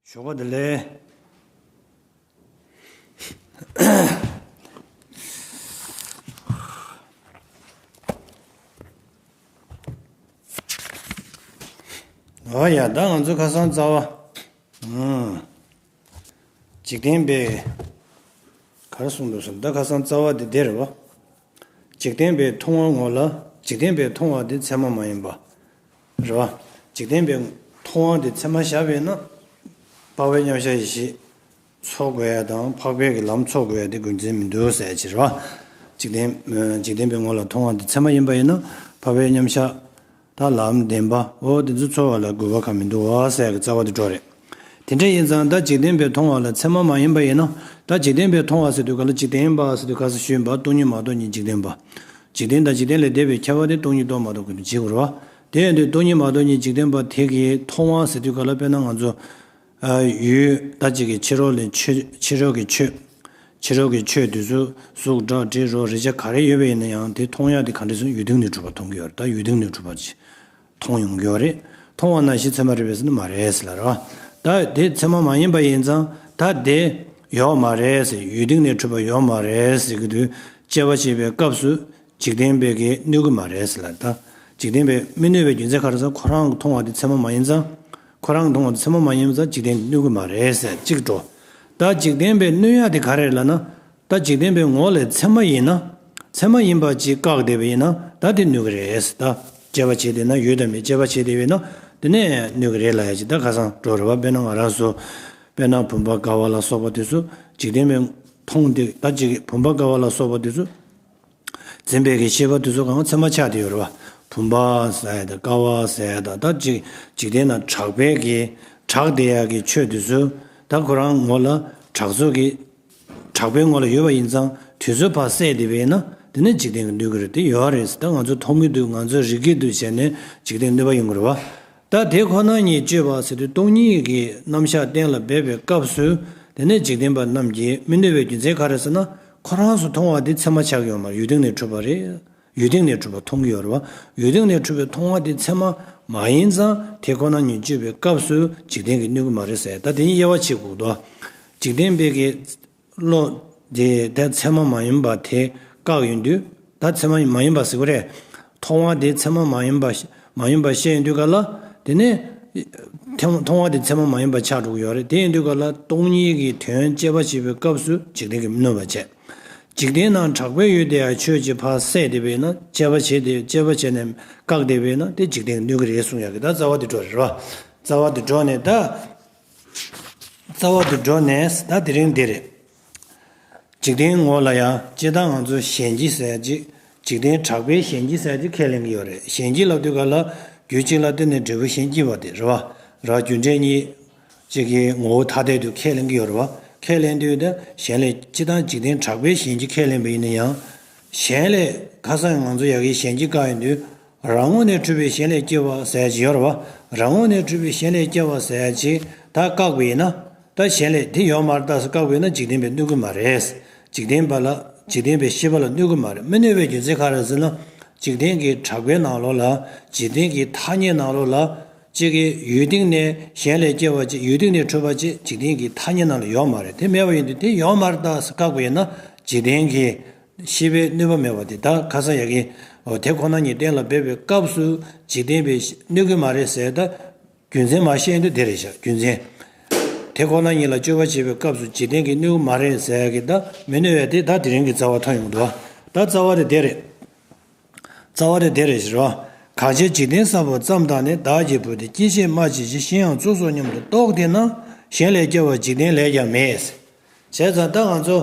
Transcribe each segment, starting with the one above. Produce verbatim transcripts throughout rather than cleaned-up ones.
ཞོགས་པ་བདེ་ལེགས། ཨོ་ཡ། ད་ང་ཚོ་ཁ་སང་རྩ་བ། ཨང་། འཇིག་རྟེན་པའི། ག་རེ་གསུངས་འདུག་ཟེར་ན། ད་ཁ་སང་རྩ་བ་དེ་དེ་རེད་བ། འཇིག་རྟེན་པའི་མཐོང་བ་ངོ་ལ། འཇིག་རྟེན་པའི་མཐོང་བ་དེ་ཚད་མ་མ་ཡིན་པ། རེད་བ། འཇིག་རྟེན་པའི་མཐོང་བ་དེ་ཚད་མ་བཞག་པས་ན། འཕགས་པའི་མཉམ་གཞག་ཡེ་ཤེས་འཚོལ་དགོས་ཡ་དང་། འཕགས་པའི་གི་ལམ་འཚོལ་དགོས་ཡ་དེ་རྒྱུ་མཚན་མི་འདུག་ཟེར་ཡ་ཅིག་རེད་བ། འཇིག་རྟེན། འཇིག་རྟེན་པའི་ངོ་ལ་མཐོང་བ་དེ་ཚད་མ་ཡིན་པ་ཡིན་ན། འཕགས་པའི་མཉམ་གཞག་དང་ལམ་བདེན་པ། འོ་དེ་ཚོ་འཚོལ་བ་ལ་དགོས་པ་གང་མི་འདུག་བ་ཟེར་ཡ་གི་རྩ་བ་དེ་འགྲོ་རེད། དེ་འདྲ་ཡིན་ཙང་ད་འཇིག་རྟེན་པའི་མཐོང་བ་ལ་ཚད་མ་མ་ཡིན་པ་ཡིན་ན། ད་འཇིག་རྟེན་པའི་མཐོང་བ་ཟེར་དུས་ག་ལ། འཇིག་རྟེན་པ་ཟེར་དུས་ག་ས་ཞུས་པ། སྟོང་ཉིད་མ་རྟོགས་ཉིད་འཇིག་རྟེན་པ། འཇིག་རྟེན་དང་འཇིག་རྟེན་ལས་འདས་པའི་ཁྱད་པར་དེ་སྟོང་ཉིད་རྟོགས་མ་རྟོགས་ཀྱི་འདུ་བྱེད་དགོས་རེད་བ། དེ་ཡིན་དུས་སྟོང་ཉིད་མ་རྟོགས་ཉིད་འཇིག་རྟེན་པ་དེ་གི་མཐོང་བ་ཟེར་དུས་ག་ལ། དཔེར་ན་ང་ཚོ་ཡུལ་ད་ཅིག་གི་ཕྱི་རོལ་ལས་ཆོས། ཕྱི་རོལ་གྱི་ཆོས། ཕྱི་རོལ་གྱི་ཆོས་དེ་ཚོ་གཟུགས་སྒྲ་དྲི་རོ་རེག་བྱ་ག་རེ་ཡོད་པ་ཡིན་ན་ཡང་། དེ་མཐོང་ཡ་དེ་ག་འདྲ་ཟེར་ན། ཡུལ་སྟེང་ནས་གྲུབ་པ་མཐོང་གི་ཡོད་རེད། ད་ཡུལ་སྟེང་ནས་གྲུབ་པ་ཅིག་མཐོང་ཡོང་གི་ཡོད་རེད། མཐོང་བ་ནང་བཞིན་ཚད་མ་རེད་པས་ཟེར་ན་མ་རེད་ཟེར་ལབ་རེད་བ། ད་དེ་ཚད་མ་མ་ཡིན་པ་ཡིན་ཙང་། ད་དེ་ཡོད་མ་རེད་ཟེར། ཡུལ་སྟེང་ནས་གྲུབ་པ་ཡོད་མ་རེད་ཟེར་གྱི་དུས། དཔྱད་པ་བྱེད་པའི་སྐབས་སུ་འཇིག་རྟེན་པས་ཀྱིས་གནོད་ཀྱི་མ་རེད་ཟེར་ལབ། ད་འཇིག་རྟེན་པས་མི་གནོད་པའི་རྒྱུ་མཚན་ག་རེ་ཟེར་ན། ཁོ་རང་མཐོང་བ་དེ་ཚད་མ་མ་ཡིན་ཙང་། ཁོ་རང་མཐོང་བ་དེ་ཚད་མ་མ་ཡིན་ཙང་འཇིག་རྟེན་གྱིས་གནོད་ཀྱི་མ་རེད་ཟེར་གཅིག་འགྲོ། ད་འཇིག་རྟེན་པས་གནོད་ཡ་དེ་ག་རེ་རེད་ལབ་ན། ད་འཇིག་རྟེན་པའི་ངོ་ལ་ཚད་མ་ཡིན་ན། ཚད་མ་ཡིན་པ་ཅིག་བཀག་བསྡད་པ་ཡིན་ན། ད་དེ་གནོད་ཀྱི་རེད། ད་དཔྱད་པ་བྱེད་བསྡད་ན། ཡོད་དམ་མེད་དཔྱད་པ་བྱེད་བསྡད་པ་ཡིན་ན། དེ་ནས་གནོད་ཀྱི་རེད་ལབ་ཡ་ཅིག་ད་ཁ་སང་འགྲོ་རེད་བ། དཔེར་ན་ང་རང་ཚོ། དཔེར་ན་བུམ་པ་ཀ་བ་ལ་སོགས་པ་དེ་ཚོ་འཇིག་རྟེན་པས་མཐོང་དུས། ད་ཅིག་བུམ་པ་ཀ་བ་ལ་སོགས་པ་དེ་ཚོ་འཛིན་པའི་གི་ཤེས་པ་དེ་ཚོ་གང་ཚད་མ་ཆགས་བསྡད་ཡོད་རེད་བ། བུམ་པ་ཟེར་ཡ་དང་ཀ་བ་ཟེར་ཡ་དང་། ད་ཅིག་འཇིག་རྟེན་ན་གྲགས་པའི་གི། གྲགས་བསྡད་ཡ་གི་ཆོས་དེ་ཚོ། ད་ཁོ་རང་ངོ་ལ་གྲགས་ཚོད་ཀྱི། གྲགས་པའི་ངོ་ལ་ཡོད་པ་ཡིན་ཙང་། དུས་ཚོད་ཕར་བསལ་བསྡད་པ་ཡིན་ན། དེ་ནས་འཇིག་རྟེན་གྱིས་གནོད་ཀྱི་རེད། དེ་ཡོད་རེད་ཟེར། ད་ང་ཚོ་མཐོང་གི་འདུག་ང་ཚོ་རིག་གི་འདུག་བྱས་ནས་འཇིག་རྟེན་གནོད་པ་ཡོང་གི་རེད་བ། ད་དེ་ཁོ་ན་ཉིད་དཔྱོད་པ་ཟེར་དུས། སྟོང་ཉིད་ཀྱི་རྣམ་གཞག་གཏན་ལ་འབེབས་པའི་སྐབས་སུ། དེ་ནས་འཇིག་རྟེན་པ་རྣམས་ཀྱིས་མི་གནོད་པའི་རྒྱུ་མཚན་ག་རེ་ཟེར་ན། ཁོ་རང་ཚོ་མཐོང་བ་དེ་ཚད་མ་ཆགས་ཀྱི་ཡོད་མ་རེད། ཡུལ་སྟེང་ནས་གྲུབ་པ་རེད། ཡུལ་སྟེང་ནས་གྲུབ་པ་མཐོང་གི་ཡོད་རེད་བ། ཡུལ་སྟེང་ནས་གྲུབ་པའི་མཐོང་བ་དེ་ཚད་མ་མ་ཡིན་ཙང་། དེ་ཁོ་ན་ཉིད་དཔྱོད་པའི་སྐབས་སུ་འཇིག་རྟེན་གྱིས་གནོད་ཀྱི་མ་རེད་ཟེར། ད་དེ་ནི་དབྱེ་བ་ཕྱེ་དགོས་འདུག་འཇིག་རྟེན་པའི་གི་བློ་དེ་ད་ཚད་མ་མ་ཡིན་པ་དེ་བཀག་ཡོང་དུས། ད་ཚད་མ་མ་ཡིན་པ་ཟེར་དགོས་རེད། མཐོང་བ་དེ་ཚད་མ་མ་ཡིན་པ། མ་ཡིན་པ་བཤད་ཡོང་དུས་ག་ལ། དེ་ནས་མཐོང་བ་དེ་ཚད་མ་མ་ཡིན་པ་ཆགས་འགྲོ་གི་ཡོད་རེད། དེ་ཡིན་དུས་ག་ལ། སྟོང་ཉིད་ཀྱི་དོན་དཔྱད་པ་བྱེད་པའི་སྐབས་སུ་འཇིག་རྟེན་གྱིས་མི་གནོད་པ་བྱས། འཇིག་རྟེན་ན་གྲགས་པའི་ཡུལ་དེ་ཡང་ཆོས་ཀྱིས་ཕར་བསལ་བསྡད་པས་ན། དཔྱད་པ་བྱས་ཏེ། དཔྱད་པ་བྱས་ནས་བཀག་བསྡད་པས་ན། དེ་འཇིག་རྟེན་གནོད་ཀྱི་རེད་གསུང་ཡག་གི། ད་རྩ་བ་དེ་འགྲོ་རེད་བ། རྩ་བ་དེ་འགྲོ་ནས་ད། རྩ་བ་དེ་འགྲོ་ནས་ད་དེ་རིང་འདི་རེད། འཇིག་རྟེན་ངོ་ལ་ཡང་སྤྱིར་བཏང་ང་ཚོ་གཞན་སྐྱེ་ཟེར་ཅིག་འཇིག་རྟེན་གྲགས་པའི་གཞན་སྐྱེ་ཟེར་ཅིག་ཁས་ལེན་གྱི་ཡོད་རེད། གཞན་སྐྱེ་ལབ་དུས་ག་ལ། རྒྱུ་གཅིག་ལ་བརྟེན་ནས་འབྲས་བུ་གཞན་སྐྱེ་བ་དེ་རེད་བ། ར་རྒྱུ་འབྲས་གཉིས། གཅིག་གི་ངོ་བོ་ཐ་དད་དུ་ཁས་ལེན་གྱི་ཡོད་རེད་བ། ཁས་ལེན་དུས་ད་གཞན་ལས་སྤྱིར་བཏང་འཇིག་རྟེན་གྲགས་པའི་གཞན་སྐྱེ་ཁས་ལེན་པ་ཡིན་ན་ཡང་། གཞན་ལས་ཁ་སང་ང་ཚོ་ཡ་གི་གཞན་སྐྱེ་བཀག་ཡོང་དུས། རང་ངོས་ནས་གྲུབ་པའི་གཞན་ལས་སྐྱེ་བ་ཟེར་ཡ་ཅིག་ཡོད་རེད་བ། རང་ངོས་ནས་གྲུབ་པའི་གཞན་ལས་སྐྱེ་བ་ཟེར་ཡ་ཅིག་ད་བཀག་པ་ཡིན་ན། ད་གཞན་ལས་དེ་ཡོད་མ་རེད་ད་ཟེར་བཀག་པ་ཡིན་ན། འཇིག་རྟེན་པས་གནོད་ཀྱི་མ་རེད། འཇིག་རྟེན་པ་ལ། འཇིག་རྟེན་པའི་ཤེས་པ་ལ་གནོད་ཀྱི་མ་རེད། མི་གནོད་པའི་རྒྱུ་མཚན་ག་རེ་ཟེར་ན། འཇིག་རྟེན་གྱི་གྲགས་པའི་ནང་ལོགས་ལ། འཇིག་རྟེན་གྱི་ཐ་སྙད་ནང་ལོགས་ལ། གཅིག་གི་ཡུལ་སྟེང་ནས་གཞན་ལས་སྐྱེ་བ་ཅིག་ཡུལ་སྟེང་ནས་གྲུབ་པ་ཅིག་འཇིག་རྟེན་གྱི་ཐ་སྙད་ནང་ལ་ཡོད་མ་རེད། དེ་མེད་པ་ཡིན་དུས། དེ་ཡོད་མ་རེད་ད་ཟེར་བཀག་པ་ཡིན་ན། འཇིག་རྟེན་གྱི་ཤེས་པས་གནོད་པ་མེད་པ་དེ། ད་ཁ་སང་ཡ་གི། འོ། དེ་ཁོ་ན་ཉིད་གཏན་ལ་འབེབས་པའི་སྐབས་སུ་འཇིག་རྟེན་པས་གནོད་ཀྱི་མ་རེད་ཟེར། ད་རྒྱུ་མཚན་མར་བཤད་ཡོང་དུས་དེ་རེད་ཤག་རྒྱུ་མཚན། དེ་ཁོ་ན་ཉིད་ལ་དཔྱོད་པ་བྱེད་པའི་སྐབས་སུ་འཇིག་རྟེན་གྱིས་གནོད་ཀྱི་མ་རེད་ཟེར་ཡ་གི། ད་མི་གནོད་པའི་དེ་ད་དེ་རིང་གི་རྩ་བ་ཐོན་ཡོང་འདུག་ད་རྩ་བ་དེ་དེ་རེད། རྩ་བ་དེ་དེ་རེད་ཟེར་བ། གང་ཕྱིར་འཇིག་རྟེན་བསམ་པ་ཙམ་དག་ནི། བདག་གི་བུ་དེ་སྐྱེ་ཤེས་སྨྲ་བྱེད་ཅིང་། གཞན་ཡང་གཙོ་སོགས་མཉམ་དུ་རྟོག་དེས་ན། གཞན་ལས་སྐྱེ་བ་འཇིག་རྟེན་ལས་ཀྱང་མེད། བྱས་ཙང་ད་ང་ཚོ་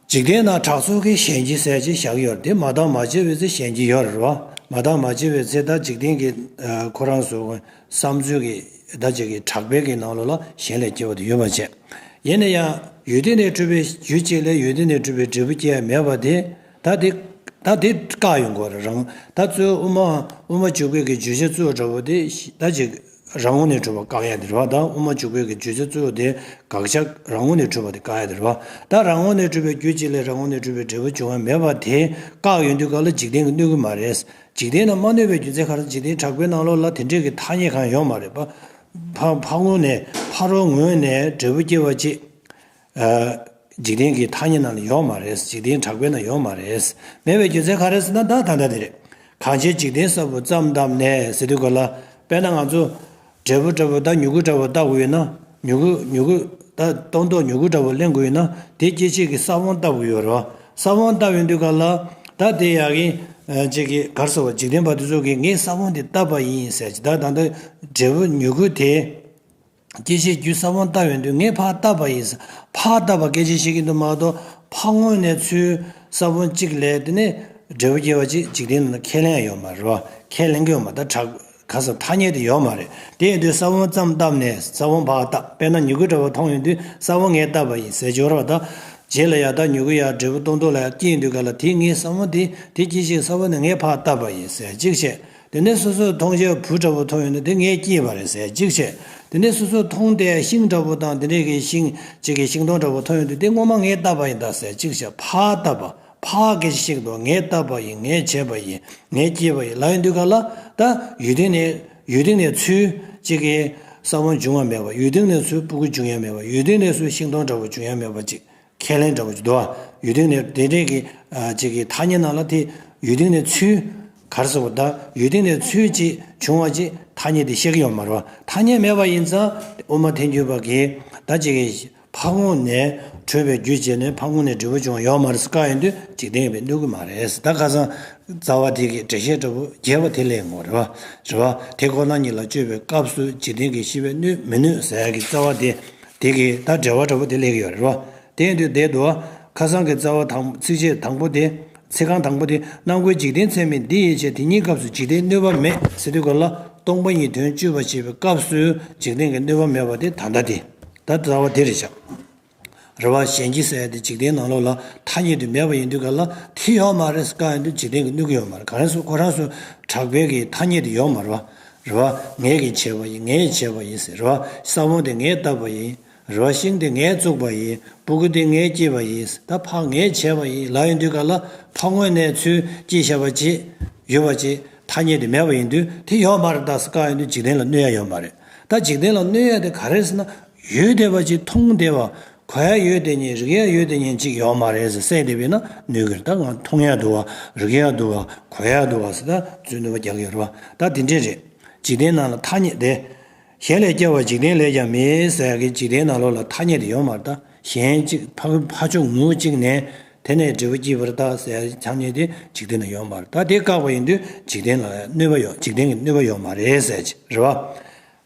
འཇིག་རྟེན་ན་གྲགས་ཚོད་ཀྱི་གཞན་སྐྱེ་ཟེར་ཅིག་བཞག་ཡོད་རེད། དེ་མ་བརྟགས་མ་དཔྱད་པའི་ཚེ་གཞན་སྐྱེ་ཡོད་རེད་བ། མ་བརྟགས་མ་དཔྱད་པའི་ཚེ་ད་འཇིག་རྟེན་གྱི། ཨ། ཁོ་རང་ཚོ་བསམ་ཚུལ་གྱི། ད་ཅིག་གི་གྲགས་པའི་གི་ནང་ལོགས་ལ་གཞན་ལས་སྐྱེ་བ་དེ་ཡོད་པ་བྱས། ཡིན་ན་ཡང་ཡུལ་སྟེང་ནས་གྲུབ་པའི། ཡུལ་གཅིག་ལས་ཡུལ་སྟེང་ནས་གྲུབ་པའི་འབྲས་བུ་སྐྱེ་ཡ་མེད་པ་དེ། ད་དེ། ད་དེ་བཀག་ཡོང་དགོས་རེད་རང་། ད་གཙོས་དབུ་མ། དབུ་མ་འཇུག་པའི་གི་བརྗོད་བྱ་གཙོ་བོ་འདྲ་པོ་དེ་ད་ཅིག་རང་ངོས་ནས་གྲུབ་པ་བཀག་ཡ་དེ་རེད་བ། ད་དབུ་མ་འཇུག་པའི་གི་བརྗོད་བྱ་གཙོ་བོ་དེ་དགག་བྱ་རང་ངོས་ནས་གྲུབ་པ་དེ་བཀག་ཡ་དེ་རེད་བ། ད་རང་ངོས་ནས་གྲུབ་པའི་རྒྱུ་གཅིག་ལས་རང་ངོས་ནས་གྲུབ་པའི་འབྲས་བུ་འབྱུང་བ་མེད་པ་དེ་བཀག་ཡོང་དུས་ག་ལ་འཇིག་རྟེན་གྱིས་གནོད་ཀྱི་མ་རེད། འཇིག་རྟེན་ན་མ་གནོད་པའི་རྒྱུ་མཚན་ག་རེ། འཇིག་རྟེན་གྲགས་པའི་ནང་ལོགས་ལ་དེ་འདྲས་ཀྱི་ཐ་སྙད་གང་ཡོད་མ་རེད་པ། ཕ་ཕ་ངོས་ནས་ཕ་རོལ་ངོས་ནས་འབྲས་བུ་སྐྱེ་བ་ཅིག་འཇིག་རྟེན་གྱི་ཐ་སྙད་ནང་ལ་ཡོད་མ་རེད། འཇིག་རྟེན་གྲགས་པའི་ནང་ཡོད་མ་རེད། མེད་པའི་རྒྱུ་མཚན་ག་རེ་ཟེར་ན། ད་ད་ལྟ་དེ་རེད། གང་ཕྱིར་འཇིག་རྟེན་ས་བོན་ཙམ་བཏབ་ནས་ཟེར་དུས་ག་ལ། དཔེར་ན་ང་ཚོ་འབྲས་བུ་འདྲ་བོ་ད་མྱུ་གུ་འདྲ་བོ་བཏབ་དགོས་ཡོད་ན། མྱུ་གུ་མྱུ་གུ་ད་སྟོང་ཐོག་མྱུ་གུ་འདྲ་བོ་ལེན་དགོས་ཡོད་ན། དེ་སྐྱེད་བྱེད་ཀྱི་ས་བོན་བཏབ་དགོས་ཡོད་རེད་བ། ས་བོན་བཏབ་ཡོང་དུས་ག་ལ། ད་དེ་ཡག་གི་ཅིག་གི་གར་སོ་བ་འཇིག་རྟེན་པ་དེ་ཚོ་གིས་ངས་ས་བོན་དེ་བཏབ་པ་ཡིན་ཟེར་གྱི། ད་ད་ལྟ་འབྲས་བུ་མྱུ་གུ་དེ། སྐྱེད་བྱེད་རྒྱུ་ས་བོན་བཏབ་ཡོང་དུས་ངས་ཕར་བཏབ་པ་ཡིན་ཟེར། ཕར་བཏབ་པ་སྐད་ཆ་བཤད་ཀྱི་འདུག་མ་གཏོགས། ཕ་ངོས་ནས་ཚུར་ས་བོན་གཅིག་ལས་དེ་ནས་འབྲས་བུ་སྐྱེ་བ་ཅིག་འཇིག་རྟེན་ནང་ཁས་ལེན་ཡོད་མ་རེད་བ། ཁས་ལེན་གྱི་ཡོད་མ་རེད། ད་གྲགས་ག་ས་ཐ་སྙད་དེ་ཡོད་མ་རེད། དེ་ཡིན་དུས་ས་བོན་ཙམ་བཏབ་ནས་ས་བོན་ཕར་བཏབ། དཔེར་ན་མྱུ་གུ་འདྲ་བོ་མཐོང་ཡོང་དུས་ས་བོན་ངས་བཏབ་པ་ཡིན་ཟེར་གྱི་ཡོད་རེད་བ། ད་རྗེས་ལ་ཡ་ད་མྱུ་གུ་ཡ་འབྲས་བུ་སྟོང་ཐོག་ལ་ཡ་སྐྱེས་ཡོང་དུས་ག་ལ། དེ་ངས་ས་བོན་དེ་དེ་སྐྱེད་བྱེད་ས་བོན་ནི་ངས་ཕར་བཏབ་པ་ཡིན་ཟེར་གཅིག་བཤད། དེ་ནས་སོ་སོས་མཐོང་བྱ་བུ་འདྲ་བོ་མཐོང་ཡོང་དུས་དེ་ངས་སྐྱེས་པ་རེད་ཟེར་གཅིག་བཤད། དེ་ནས་སོ་སོས་མཐོང་བསྡད་ཤིང་འདྲ་བོ་དང་དེ་འདྲས་ཀྱི་ཤིང་གཅིག་གི་ཤིང་སྡོང་འདྲ་བོ་མཐོང་ཡོང་དུས་དེ་སྔོན་མ་ངས་བཏབ་པ་ཡིན་ད་ཟེར་གཅིག་བཤད། ཕར་བཏབ་པ། ཕར་སྐད་ཆ་བཤད་འདུག་ངས་བཏབ་པ་ཡིན། ངས་བྱས་པ་ཡིན། ངས་སྐྱེས་པ་ཡིན་ལབ་ཡོང་དུས་ག་ལ། ད་ཡུལ་སྟེང་ནས་ཡུལ་སྟེང་ནས་ཚུར་གཅིག་གི་ས་བོན་འབྱུང་བ་མེད་པ། ཡུལ་སྟེང་ནས་ཚུར་སྤུ་གུ་འབྱུང་ཡ་མེད་པ། ཡུལ་སྟེང་ནས་ཚུར་ཤིང་སྡོང་འདྲ་བོ་འབྱུང་ཡ་མེད་པ་ཅིག་ཁས་ལེན་འདྲ་བོ་ཅིག་འདུག་བ། ཡུལ་སྟེང་ནས་དེ་འདྲས་ཀྱི་ཅིག་གི་ཐ་སྙད་ནང་ལ་དེ་ཡུལ་སྟེང་ནས་ཚུར་ག་རེ་ཟེར་བ། ད་ཡུལ་སྟེང་ནས་ཚུར་ཅིག་བྱུང་བ་ཅིག་ཐ་སྙད་དེ་བཤད་ཀྱི་ཡོད་མ་རེད་བ། ཐ་སྙད་མེད་པ་ཡིན་ཙང་དབུ་མ་ཐལ་འགྱུར་བ་གིས་ད་ཅིག་གི་ཕ་ངོས་ནས་འཕྲོས་པའི་རྒྱུ་བྱས་ནས་ཕ་ངོས་ནས་འབྲས་བུ་བྱུང་བ་ཡོད་མ་རེད་ཟེར་བཀག་ཡོང་དུས་འཇིག་རྟེན་ཡིན་པས་གནོད་ཀྱི་མ་རེད་ཟེར། ད་ཁ་སང་རྩ་བ་དེ་གི་འགྲེལ་བཤད་འདྲ་བོ་རྒྱས་པ་དེ་སླེབས་ཡོང་བ་རེད་བ། རེད་བ། དེ་ཁོ་ན་ཉིད་ལ་དཔྱོད་པའི་སྐབས་སུ་འཇིག་རྟེན་གྱི་ཤེས་པས་གནོད་མི་གནོད་ཟེར་ཡ་གི་རྩ་བ་དེ། དེ་གི་ད་འགྲེལ་བ་འདྲ་བོ་དེ་སླེབས་ཀྱི་ཡོད་རེད་བ། དེ་ཡིན་དུས་དེ་འདུག་བ། ཁ་སང་གི་རྩ་བ་དང་ཚིགས་བཅད་དང་པོ་དེ། ཚིག་རྐང་དང་པོ་དེ། རྣམ་ཀུན་འཇིག་རྟེན་ཚད་མིན་འདི་ཡི་ཕྱིར། དེ་གཉིས་སྐབས་སུ་འཇིག་རྟེན་གནོད་པ་མེད་ཟེར་དུས་ག་ལ། སྟོང་པ་ཉིད་དོན་དཔྱོད་པར་བྱེད་པའི་སྐབས་སུ་འཇིག་རྟེན་གྱི་གནོད་པ་མེད་པ་དེ་ད་ལྟ་དེ། ད་རྩ་བ་དེ་རེད་བཞག་རེད་བ། གཞན་གྱིས་ཟེར་ཡ་དེ་འཇིག་རྟེན་ནང་ལོགས་ལ་ཐ་སྙད་དུ་མེད་པ་ཡིན་དུས་ག་ལ། དེ་ཡོད་མ་རེད་ཟེར་བཀག་ཡོང་དུས་འཇིག་རྟེན་གྱི་གནོད་ཀྱི་ཡོད་མ་རེད། གང་རེད་ཟེར་ཁོ་རང་ཚོ་གྲགས་པའི་གི་ཐ་སྙད་དེ་ཡོད་མ་རེད་བ། རེད་བ། ངས་གིས་བྱས་པ་ཡིན། ངས་བྱས་པ་ཡིན་ཟེར། རེད་བ། ས་བོན་དེ་ངས་བཏབ་པ་ཡིན། རེད་བ། ཤིང་དེ་ངས་བཙུགས་པ་ཡིན། སྤུ་གུ་དེ་ངས་སྐྱེས་པ་ཡིན། ད་ཕ་ངས་བྱས་པ་ཡིན་ལབ་ཡོང་དུས་ག་ལ། ཕ་ངོས་ནས་ཚུར་སྐྱེས་བཞག་པ་ཅིག་ཡོད་པ་ཅིག་ཐ་སྙད་དེ་མེད་པ་ཡིན་དུས་དེ་ཡོད་མ་རེད་ད་ཟེར་བཀག་ཡོང་དུས་འཇིག་རྟེན་ལ་གནོད་ཡ་ཡོད་མ་རེད། ད་འཇིག་རྟེན་ལ་གནོད་ཡ་དེ་ག་རེ་ཟེར་ན། ཡོད་བསྡད་པ་ཅིག་མཐོང་བསྡད་པ། གོ་ཡ་ཡོད་དེ་ཉིད། རིག་ཡ་ཡོད་དེ་ཉིད་ཅིག་ཡོད་མ་རེད་ཟེར་བསྡད་པས་ན་གནོད་ཀྱི་རེད། ད་ང་མཐོང་ཡ་འདུག་བ། རིག་ཡ་འདུག་བ། གོ་ཡ་འདུག་བ་ཟེར། ད་ཚུར་གནོད་པ་རྒྱག་གི་ཡོད་རེད་བ། ད་དེ་འདྲས་རེད། འཇིག་རྟེན་ནང་ལ་ཐ་སྙད་དེ། གཞན་ལས་སྐྱེ་བ་འཇིག་རྟེན་ལས་ཀྱང་མེད་ཟེར་ཡ་གི་འཇིག་རྟེན་ནང་ལོགས་ལ་ཐ་སྙད་དེ་ཡོད་མ་རེད། ད་གཞན་གཅིག་ཕ་ཕ་ཕྱོགས་ངོས་གཅིག་ནས་དེ་ནས་འབྲས་བུ་སྐྱེས་པ་རེད་ད་ཟེར་ཡ་ཐ་སྙད་དེ་འཇིག་རྟེན་ལ་ཡོད་མ་རེད། ད་དེ་བཀག་པ་ཡིན་དུས་འཇིག་རྟེན་ལ་གནོད་པ་ཡོད། འཇིག་རྟེན་གྱི་གནོད་པ་ཡོད་མ་རེད་ཟེར་གྱི་རེད་བ།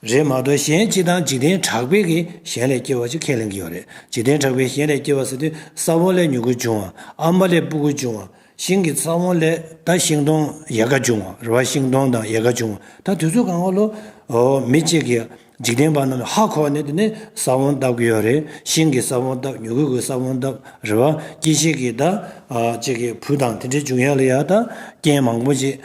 རེད་མ་གཏོགས་གཞན་སྤྱི་དང་འཇིག་རྟེན་གྲགས་པས་ཀྱི་གཞན་ལས་སྐྱེ་བ་ཅིག་ཁས་ལེན་གྱི་ཡོད་རེད། འཇིག་རྟེན་གྲགས་པས་གཞན་ལས་སྐྱེ་བ་ཟེར་དུས་ས་བོན་ལས་མྱུ་གུ་འབྱུང་བ། ཨ་མ་ལས་སྤུ་གུ་འབྱུང་བ། ཤིང་གི་ས་བོན་ལས་ད་ཤིང་སྡོང་ཡལ་ག་འབྱུང་བ་རེད་བ། ཤིང་སྡོང་དང་ཡལ་ག་འབྱུང་བ། ད་དུས་ཚོད་གང་ག་ལོ། འོ་མི་གཅིག་གིས་འཇིག་རྟེན་པ་རྣམས་ཧ་གོ་ནས་དེ་ནས་ས་བོན་བཏབ་ཀྱི་ཡོད་རེད། ཤིང་གི་ས་བོན་བཏབ། མྱུ་གུ་གི་ས་བོན་བཏབ་རེད་བ། སྐྱེད་བྱེད་ཀྱི་ད་ཨ་གཅིག་གི་བུ་དང་དེ་འདྲ་འབྱུང་ཡ་ལ་ཡ་ད་རྐྱེན་མང་པོ་ཅིག་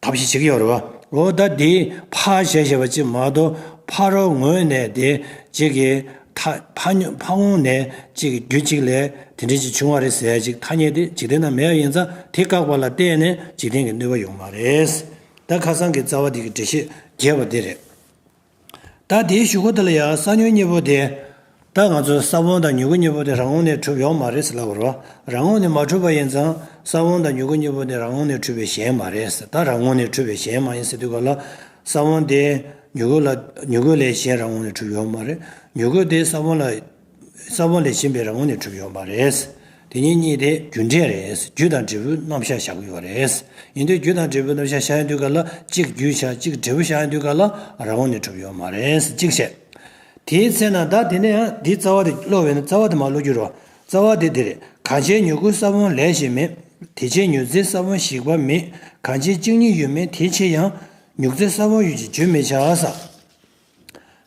ཐབས་ཤེས་བྱེད་ཀྱི་ཡོད་རེད་བ། འོ་ད་དེ་ཕར་བཞག་བཞག་པ་ཅིག་མ་གཏོགས་ཕ་རོལ་ངོས་ནས་དེ་གཅིག་གི་ཐ་ཕ་ཕ་ངོས་ནས་གཅིག་གི་རྒྱུ་གཅིག་ལས་དེ་འདྲ་ཅིག་བྱུང་བ་རེད་ཟེར་ཡ་ཅིག་ཐ་སྙད་དེ་འཇིག་རྟེན་ན་མེད་པ་ཡིན་ཙང་དེ་བཀག་པ་ལ་བརྟེན་ནས་འཇིག་རྟེན་གྱི་གནོད་པ་ཡོང་མ་རེད། ད་ཁ་སང་གི་རྩ་བ་དེ་གི་འགྲེལ་བཤད་རྒྱས་པ་དེ་རེད། ད་དེའི་གཞུག་གུ་དེ་ལ་ཡང་ས་བོན་གཉིས་པོ་དེ། ད་ང་ཚོ་ས་བོན་དང་མྱུ་གུ་གཉིས་པོ་དེ་རང་ངོས་ནས་གྲུབ་ཡོད་མ་རེད་ཟེར་ལབ་པ་རེད་བ། རང་ངོས་ནས་མ་གྲུབ་པ་ཡིན་ཙང་ས་བོན་དང་མྱུ་གུ་གཉིས་པོ་དེ་རང་ངོས་ནས་གྲུབ་པའི་གཞན་མ་རེད་ཟེར། ད་རང་ངོས་ནས་གྲུབ་པའི་གཞན་མ་ཡིན་ཟེར་དུས་ག་ལ། ས་བོན་དེ་མྱུ་གུ་ལ་མྱུ་གུ་ལས་གཞན་རང་ངོས་ནས་གྲུབ་ཡོད་མ་རེད། མྱུ་གུ་དེ་ས་བོན་ལ། ས་བོན་ལས་གཞན་པའི་རང་ངོས་ནས་གྲུབ་ཡོད་མ་རེད། དེ་གཉིས་གཉིས་དེ་རྒྱུ་འབྲས་རེད། རྒྱུ་དང་འབྲས་བུའི་རྣམ་གཞག་བཞག་གི་ཡོད་རེད། ཡིན་དུས་རྒྱུ་དང་འབྲས་བུའི་རྣམ་གཞག་བཞག་ཡོང་དུས་ག་ལ་གཅིག་རྒྱུ་བཞག་གཅིག་འབྲས་བུ་བཞག་ཡོང་དུས་ག་ལ་རང་ངོས་ནས་གྲུབ་ཡོད་མ་རེད། གཅིག་བཤད། དེའི་ཚེ་ན་ད་དེ་ནས་ཡང་འདི་རྩ་བ་དེ་ཀློག་པས་ན་རྩ་བ་དེ་མར་ཀློག་རྒྱུ་རེད་བ། རྩ་བ་དེ་འདི་རེད། གང་ཕྱིར་མྱུ་གུ་ས་བོན་ལས་གཞན་མེད། དེ་ཕྱིར་མྱུར་མཛད་ས་བོན་ཞིག་པ་མེད། གང་ཕྱིར་གཅིག་ཉིད་ཡོད་མིན་དེ་ཕྱིར་ཡང་། མྱུར་མཛད་ས་བོན་ཡོད་ཅེས་བརྗོད་མི་བྱ་ཟེར།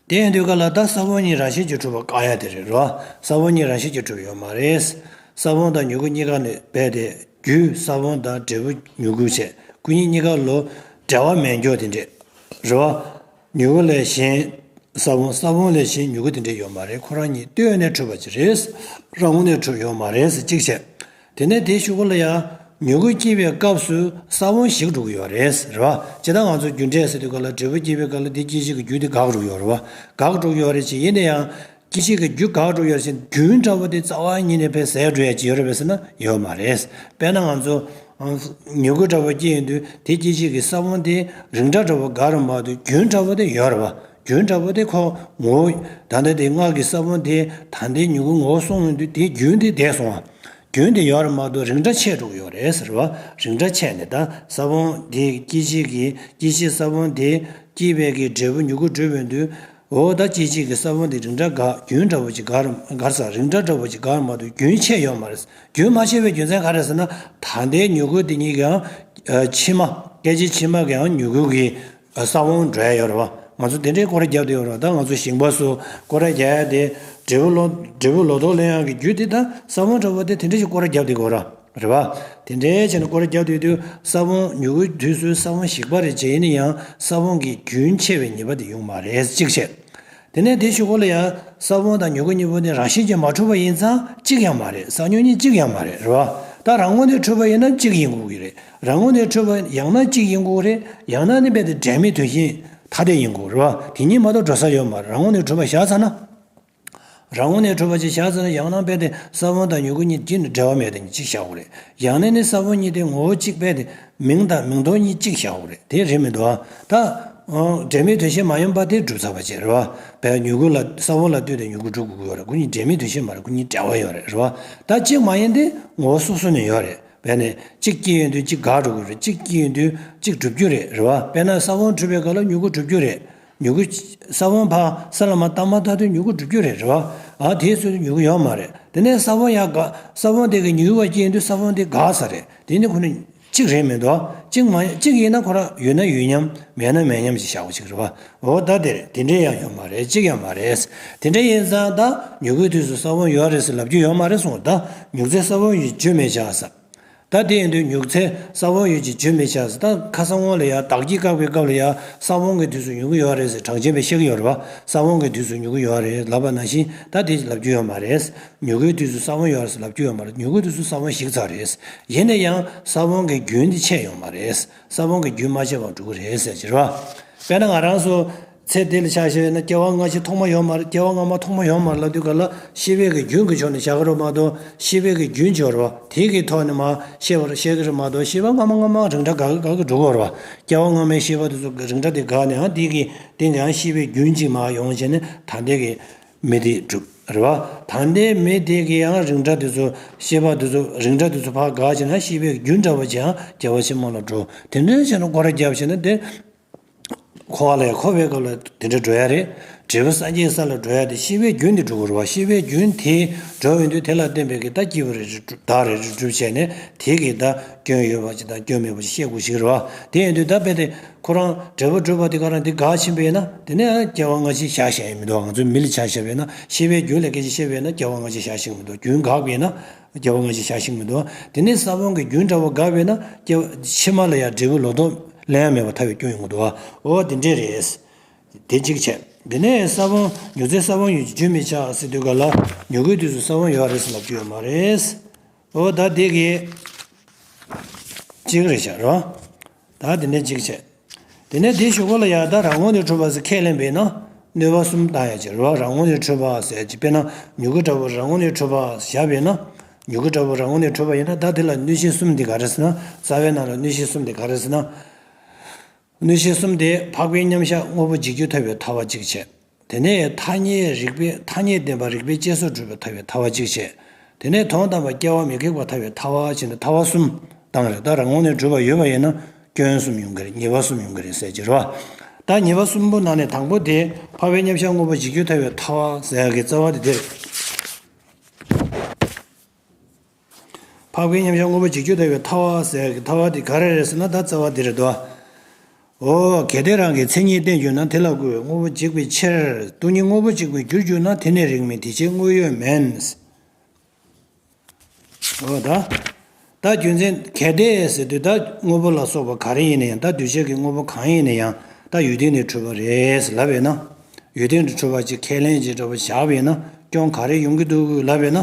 དེ་ཡིན་དུས་ག་ལ་ད་ས་བོན་གཉིས་རང་བཞིན་གྱིས་གྲུབ་པ་བཀག་ཡ་དེ་རེད་རོ། ས་བོན་གཉིས་རང་བཞིན་གྱིས་གྲུབ་ཡོད་མ་རེད། ས་བོན་དང་མྱུ་གུ་གཉིས་ཀ་ནི་རྦད་དེ་རྒྱུ་ས་བོན་དང་འབྲས་བུ་མྱུ་གུ་བྱས་ཀུན་ཉིད་གཉིས་ཀ་ལོ་འབྲེལ་བ་མེད་འགྱོ་དེ་འདྲས་རོ། མྱུ་གུ་ལས་གཞན་ས་བོན། ས་བོན་ལས་གཞན་མྱུ་གུ་དེ་འདྲས་ཡོད་མ་རེད། ཁོ་རང་གཉིས་ལྟོས་ནས་གྲུབ་པ་ཅིག་རེད། རང་ངོས་ནས་གྲུབ་ཡོད་མ་རེད་ཟེར་གཅིག་བྱས། དེ་ནས་དེའི་གཞུག་གུ་ལ་ཡང་། མྱུ་གུ་སྐྱེས་པའི་སྐབས་སུ་ས་བོན་ཞིག་འགྲོ་གི་ཡོད་རེད། རེད་བ། ཇི་ལྟར་ང་ཚོ་རྒྱུ་འབྲས་ཟེར་དུས་སྐབས་ལ་འབྲས་བུ་སྐྱེས་པའི་སྐབས་ལ་དེ་སྐྱེད་བྱེད་ཀྱི་རྒྱུ་དེ་འགག་འགྲོ་གི་ཡོད་རེད་བ། འགག་འགྲོ་གི་ཡོད་རེད་ཅེས། ཡིན་ན་ཡང་སྐྱེད་བྱེད་ཀྱི་རྒྱུ་འགག་འགྲོ་གི་ཡོད་རེད་ཅེས་རྒྱུན་འདྲ་བོ་དེ་རྩ་བ་ཉིད་ནས་ཕར་ཟད་འགྲོ་ཡ་ཅིག་ཡོད་རེད་པས་ཟེར་ན་ཡོད་མ་རེད། དཔེར་ན་ང་ཚོ་མྱུ་གུ་འདྲ་བོ་སྐྱེས་ཡོང་དུས་དེ་སྐྱེད་བྱེད་ཀྱི་ས་བོན་དེ་རིང་ཐག་འདྲ་བོ་འགག་རེད་མ་གཏོགས་རྒྱུན་འདྲ་བོ་དེ་ཡོད་རེད་བ། རྒྱུན་འདྲ་བོ་དེ་ཁོ་ངོ་བོ། ད་ལྟ་དེ་སྔར་གྱི་ས་བོན་དེ་ད་ལྟའི་མྱུ་གུ་ངོ་བོ་སོང་ཡོང་དུས་དེའི་རྒྱུན་དེ་འདས་སོང་བ། རྒྱུན་དེ་ཡོད་རེད་མ་གཏོགས་རིང་ཐག་ཆད་འགྲོ་གི་ཡོད་རེད་ཟེར་བ། རིང་ཐག་ཆད་ནས་ད་ས་བོན་དེ་སྐྱེད་བྱེད་ཀྱི་སྐྱེད་བྱེད་ས་བོན་དེ་སྐྱེས་པའི་གི་འབྲས་བུ་མྱུ་གུ་གྲུབ་ཡོང་དུས། འོ་ད་སྐྱེད་བྱེད་ཀྱི་ས་བོན་དེ་རིང་ཐག་འགག་རྒྱུན་འདྲ་བོ་ཅིག་འགག་རེད་འགག་ས་རིང་ཐག་འདྲ་བོ་ཅིག་འགག་རེད་མ་གཏོགས་རྒྱུན་ཆད་ཡོད་མ་རེད། རྒྱུན་མ་ཆད་པའི་རྒྱུ་མཚན་ག་རེ་ཟེར་ན། ད་ལྟའི་མྱུ་གུ་དེ་གཉིས་ཀྱང་ཕྱི་མ་སྐད་ཅིག་ཕྱི་མ་གི་ཡང་མྱུ་གུ་གི་ས་བོན་འགྲོ་ཡ་ཡོད་རེད་བ། ང་ཚོ་དེ་འདྲའི་སྐོར་ར་རྒྱབ་བསྡད་ཡོད་རེད་བ། ད་ང་ཚོ་ཞིང་པ་ཚོ་སྐོར་ར་རྒྱག་ཡ་དེ་འབྲས་བུ་ལོ་འབྲས་བུ་ལོ་ཏོག་ལེན་ཡ་གི་རྒྱུ་དེ་ད་ས་བོན་འདྲ་བོ་དེ་དེ་འདྲ་ཞིག་སྐོར་ར་རྒྱབ་བསྡད་ཀྱི་ཡོད་རེད་བ། རེད་བ། དེ་འདྲའི་བྱས་ནས་སྐོར་ར་རྒྱབ་བསྡད་དུས་ས་བོན་མྱུ་གུའི་དུས་སུ་ས་བོན་ཞིག་པ་རེད་བྱས་ཡིན་ན་ཡང་ས་བོན་གྱི་རྒྱུན་ཆད་པའི་ཉེས་པ་དེ་ཡོང་མ་རེད། གཅིག་བྱས། དེ་ནས་དེ་གཞུག་གུ་ལ་ཡང་ས་བོན་དང་མྱུ་གུ་གཉིས་པོ་ནི་རང་བཞིན་གྱིས་མ་འཁྲུལ་པ་ཡིན་ཙང་གཅིག་ཡང་མ་རེད། སང་ཉིན་གཉིས་གཅིག་ཡང་མ་རེད། རེད་བ། ད་རང་ངོས་ནས་འཁྲུལ་པ་ཡིན་ན་གཅིག་ཡིན་དགོས་ཀྱི་རེད། རང་ངོས་ནས་འཁྲུལ་པ་ཡང་ན་གཅིག་ཡིན་དགོས་རེད། ཡང་ན་ནི་རྦད་དེ་འབྲེལ་མེད་དོན་གཞན་ཐ་དད་ཡིན་དགོས་རེད་བ། དེ་གཉིས་མ་གཏོགས་འགྲོ་ས་ཡོད་མ་རེད། རང་ངོས་ནས་འཁྲུལ་པ་བཞག་ཚར་ན། རང་ངོས་ནས་འཁྲུལ་པ་ཅིག་བཞག་ཚར་ན་ཡང་ན་རྦད་དེ་ས་བོན་དང་མྱུ་གུ་གཉིས་གཅིག་ནི་འབྲེལ་བ་མེད་དེ་གཅིག་བཞག་དགོས་རེད། ཡང་ན་ནི་ས་བོན་གཉིས་དེ་ངོ་བོ་གཅིག་རྦད་དེ། མིང་དང་མིང་མདོག་གཉིས་གཅིག་བཞག་དགོས་རེད། དེ་རེད་མི་འདུག་ཨ། ད། འོ། འབྲེལ་མེད་དོན་གཞན་མ་ཡིན་པ་དེ་གྲུབ་ཚར་བ་བྱས་རེད་བ། བས་མྱུ་གུ་ལ་ས་བོན་ལ་ལྟོས་ཏེ་མྱུ་གུ་གྲུབ་དགོས་ཀྱི་ཡོད་རེད། ཁོ་གཉིས་འབྲེལ་མེད་དོན་གཞན་མ་རེད། ཁོ་གཉིས་འབྲེལ་བ་ཡོད་རེད། རེད་བ། ད་གཅིག་མ་ཡིན་དེ་ངོ་བོ་སོ་སོ་ནས་ཡོད་རེད། བས་ནས་གཅིག་སྐྱེས་ཡོང་དུས་གཅིག་འགག་འགྲོ་གི་རེད། གཅིག་སྐྱེས་ཡོང་དུས་གཅིག་གྲུབ་རྒྱུ་རེད། རེད་བ། དཔེར་ན་ས་བོན་གྲུབ་པའི་སྐབས་ལ་མྱུ་གུ་གྲུབ་རྒྱུ་རེད། མྱུ་གུ། ས་བོན་ཕར་ས་ལ་མར་བཏབ་མ་ཐག་ཏུ་མྱུ་གུ་གྲུབ་རྒྱུ་རེད། རེད་བ། ཨ་དེའི་ཚོད་དུ་མྱུ་གུ་ཡོད་མ་རེད། དེ་ནས་ས་བོན་ཡར་འགག་ས་བོན་དེ་གི་མྱུ་གུ་བ་སྐྱེས་ཡོང་དུས་ས་བོན་དེ་འགག་ས་རེད། དེ་ནི་ཁོ་ནི། གཅིག་རེད་མི་འདུག་གཅིག་མ་གཅིག་ཡིན་ན་ཁོ་རང་ཡོད་ན་ཡོད་མཉམ་མེད་ན་མེད་མཉམ་ཞིག་བཞག་པ་ཅིག་རེད་བ། འོ་ད་དེ་རེད། དེ་འདྲས་ཡང་ཡོད་མ་རེད། གཅིག་ཡང་མ་རེད། དེ་འདྲས་ཡིན་ཙང་ད་མྱུ་གུའི་དུས་སུ་ས་བོན་ཡོད་རེད་ཟེར་ལབ་རྒྱུ་ཡོད་མ་རེད་གསུངས། ད་མྱུག་ཚེ་ས་བོན་ཡོད་ཅེས་བརྗོད་མི་བྱ་ས། ད་དེ་ཡིན་དུས་མྱུག་ཚེ་ས་བོན་ཡོད་ཅེས་བརྗོད་མི་བྱ་ས། ད་ཁ་སང་སྔོན་ལ་ཡ་བདག་གིས་བཀག་པའི་སྐབས་ལ་ཡ་ས་བོན་གྱི་དུས་སུ་མྱུ་གུ་ཡོད་རེད་ཟེར་གྲངས་ཅན་པས་བཤད་ཀྱི་ཡོད་རེད་བ། ས་བོན་གྱི་དུས་སུ་མྱུ་གུ་ཡོད་རེད་ལབ་པ་ནང་བཞིན་ད་དེ་ལབ་རྒྱུ་ཡོད་མ་རེད། མྱུ་གུའི་དུས་སུ་ས་བོན་ཡོད་རེད་ཟེར་ལབ་རྒྱུ་ཡོད་མ་རེད། མྱུ་གུའི་དུས་སུ་ས་བོན་ཞིག་ཚར་རེད། ཡིན་ན་ཡང་ས་བོན་གྱི་རྒྱུན་དེ་ཆད་ཡོད་མ་རེད། ས་བོན་གྱི་རྒྱུན་མ་ཆད་པར་འགྲོ་གི་རེད་ཟེར་གྱི་རེད་བ། དཔེར་ན་ང་རང་ཚོ་ཚེ་འདི་ལ་ཆ་བཞག་ན་སྐྱེ་བ་སྔ་ཕྱི་ཐོག་མ་ཡོད་མ་རེད། སྐྱེ་བ་སྔ་མ་ཐོག་མ་ཡོད་མ་རེད་ལབ་དུས་ག་ལ་ཤེས་པའི་གི་རྒྱུན་གྱི་ཕྱོགས་ནས་བཞག་གི་རེད་མ་གཏོགས་ཤེས་པའི་གི་རྒྱུན་སྦྱོར་བ་དེ་གི་ཐོག་ནས་མ་ཤེས་པར་བཤད་ཀྱི་རེད་མ་གཏོགས་ཤེས་པ་སྔ་མ་སྔ་མ་རིང་ཐག་འགག་གི་འགག་གི་འགྲོ་གི་རེད་བ། སྐྱེ་བ་སྔ་མའི་ཤེས་པ་དེ་ཚོ་རིང་ཐག་དེ་འགག་ནས་ཡང་དེ་གི་སྟེང་གི་ཡང་ཤེས་པའི་རྒྱུན་གཅིག་མར་ཡོང་བྱས་ནས་ད་ལྟའི་གི་མི་དེ་གྲུབ་རེད་བ། ད་ལྟའི་མི་དེ་གི་ཡང་རིང་ཐག་དེ་ཚོ་ཤེས་པ་དེ་ཚོ་རིང་ཐག་དེ་ཚོ་ཕར་འགག་བྱས་ན་ཤེས་པའི་རྒྱུན་འདྲ་བོ་ཅིག་ཡང་སྐྱེ་བ་ཕྱི་མ་ལ་འགྲོ། དེ་འདྲ་བྱས་ན་སྐོར་ར་བརྒྱབ་བྱས་ན་དེ་འཁོར་བ་ལ་ཡང་འཁོར་བའི་སྐབས་ལ་དེ་འདྲ་འགྲོ་ཡ་རེད། འབྲས་བུ་སངས་རྒྱས་ས་ལ་འགྲོ་ཡ་དེ་ཤེས་པའི་རྒྱུན་དེ་འགྲོ་དགོས་རེད་བ། ཤེས་པའི་རྒྱུན་དེ་འགྲོ་ཡོང་དུས་དེ་ལ་བརྟེན་པའི་གི་ད་སྐྱེས་བུ་རེ་རེ་བདག་རེ་རེ་སྒྲུབ་བྱས་ནས་དེ་གི་ད་སྐྱོན་ཡོད་པ་ཅིག་དང་སྐྱོན་མེད་པ་ཅིག་ཤེས་དགོས་ཤིག་རེད་བ། དེ་ཡིན་དུས་ད་དཔེ་དེ། ཁོ་རང་འབྲས་བུ་སྒྲུབ་པ་དེ་ག་རང་དེ་འགག་ཕྱིན་པས་ན་དེ་ནས་སྐྱེ་བ་སྔ་ཕྱི་བཞག་བཞག་ཡིན་མི་འདུག་ང་ཚོའི་མི་ལ་ཆ་བཞག་པས་ན་ཤེས་པའི་རྒྱུན་ལ་སྐད་ཆ་བཤད་པས་ན་སྐྱེ་བ་སྔ་ཕྱི་བཞག་ཤེས་མི་འདུག་རྒྱུན་འགག་པས་ན་སྐྱེ་བ་སྔ་ཕྱི་བཞག་ཤེས་མི་འདུག་དེ་ནས་ས་བོན་གྱི་རྒྱུན་འདྲ་བོ་འགག་པས་ན་སྐྱེ་བ་ཕྱི་མ་ལ་ཡང་འབྲས་བུ་ལོ་ཏོག་ལེན་ཡ་མེད་པར་ཐལ་བའི་སྐྱོན་ཡོང་གི་འདུག་འོ་དེ་འདྲས་རེད། དེ་གཅིག་བྱས། དེ་ནས་ས་བོན་མྱུག་ཚེ་ས་བོན་ཡོད་ཅེས་བརྗོད་མི་བྱ་ཟེར་དུས་ག་ལ་མྱུ་གུའི་དུས་སུ་ས་བོན་ཡོད་རེད་ཟེར་ལབ་རྒྱུ་ཡོད་མ་རེད། འོ་ད་དེ་གི་གཅིག་རེད་ཤག་རོ། ད་དེ་ནས་གཅིག་བྱས། དེ་ནས་དེའི་གཞུག་གུ་ལ་ཡང་ད་རང་ངོས་ནས་གྲུབ་པ་ཟེར་ཁས་ལེན་པས་ན་གནོད་པ་གསུམ་བཏང་ཡ་ཅིག་རེད་བ། རང་ངོས་ནས་གྲུབ་པ་ཟེར་ཅིག་དཔེར་ན་མྱུ་གུ་འདྲ་བོ་རང་ངོས་ནས་གྲུབ་པ་བཞག་པས་ན། མྱུ་གུ་འདྲ་བོ་རང་ངོས་ནས་གྲུབ་པ་ཡིན་ན་ད་དེ་ལ་གནོད་བྱེད་གསུམ་དེ་ག་རེ་ཟེར་ན། རྩ་བའི་ནང་ལ་གནོད་བྱེད་གསུམ་དེ་ག་རེ་ཟེར་ན། གནོད་བྱེད་གསུམ་དེ་འཕགས་པའི་མཉམ་གཞག་དངོས་པོ་འཇིག་རྒྱུ་ཐལ་བའི་ཐལ་བ་གཅིག་བྱས། དེ་ནས་ཐ་སྙད་རིགས་པས་ཐ་སྙད་བདེན་པ་རིགས་པས་དཔྱད་བཟོད་གྲུབ་པའི་ཐལ་བའི་ཐལ་བ་གཅིག་བྱས། དེ་ནས་དོན་དམ་པར་སྐྱེ་བ་མི་ཁེགས་པ་ཐལ་བའི་ཐལ་བ་བྱས་ནས་ཐལ་བ་གསུམ་བཏང་རེད། ད་རང་ངོས་ནས་གྲུབ་པ་ཡོད་པ་ཡིན་ན་སྐྱོན་གསུམ་ཡོང་གི་རེད། ཉེས་པ་གསུམ་ཡོང་གི་རེད་ཟེར་གྱི་རེད་བ། ད་ཉེས་པ་གསུམ་པོ་ནང་ནས་དང་པོ་དེ་འཕགས་པའི་མཉམ་གཞག་དངོས་པོ་འཇིག་རྒྱུ་ཐལ་བའི་ཐལ་བ་ཟེར་ཡ་གི་རྩ་བ་དེ་དེ་རེད། འཕགས་པའི་མཉམ་གཞག་དངོས་པོ་འཇིག་རྒྱུ་ཐལ་བའི་ཐལ་བ་ཟེར་གྱི་ཐལ་བ་དེ་ག་རེ་རེད་ཟེར་ན་ད་རྩ་བ་དེ་རེད་དོ། འོ། གལ་ཏེ་རང་གི་མཚན་ཉིད་བསྟན་གྱུར་ན། དེ་ལ་བཀོད་པའི་དངོས་པོ་འཇིག་པའི་ཕྱིར། སྟོང་ཉིད་དངོས་པོ་གཅིག་པུར་གྱུར་གྱུར་ན། དེ་ནི་རིགས་མིན་དེ་ཕྱིར་དངོས་ཡོད་མིན། འོ་ད། ད་རྒྱུ་མཚན་གལ་ཏེ་ཟེར་དུས་ད་དངོས་པོ་ལ་སོགས་པ་ག་རེ་ཡིན་ན་ཡང་། ད་འདུས་བྱས་ཀྱི་དངོས་པོ་གང་ཡིན་ན་ཡང་ད་ཡུལ་དེ་ནས་གྲུབ་པ་རེད་ལབ་པས་ན། ཡུལ་དེ་ནས་གྲུབ་པ་ཅིག་ཁས་ལེན་ཅིག་འདྲ་བོ་བཞག་པས་ན་སྐྱོན་ག་རེ་ཡོང་གི་འདུག་ལབ་པས་ན།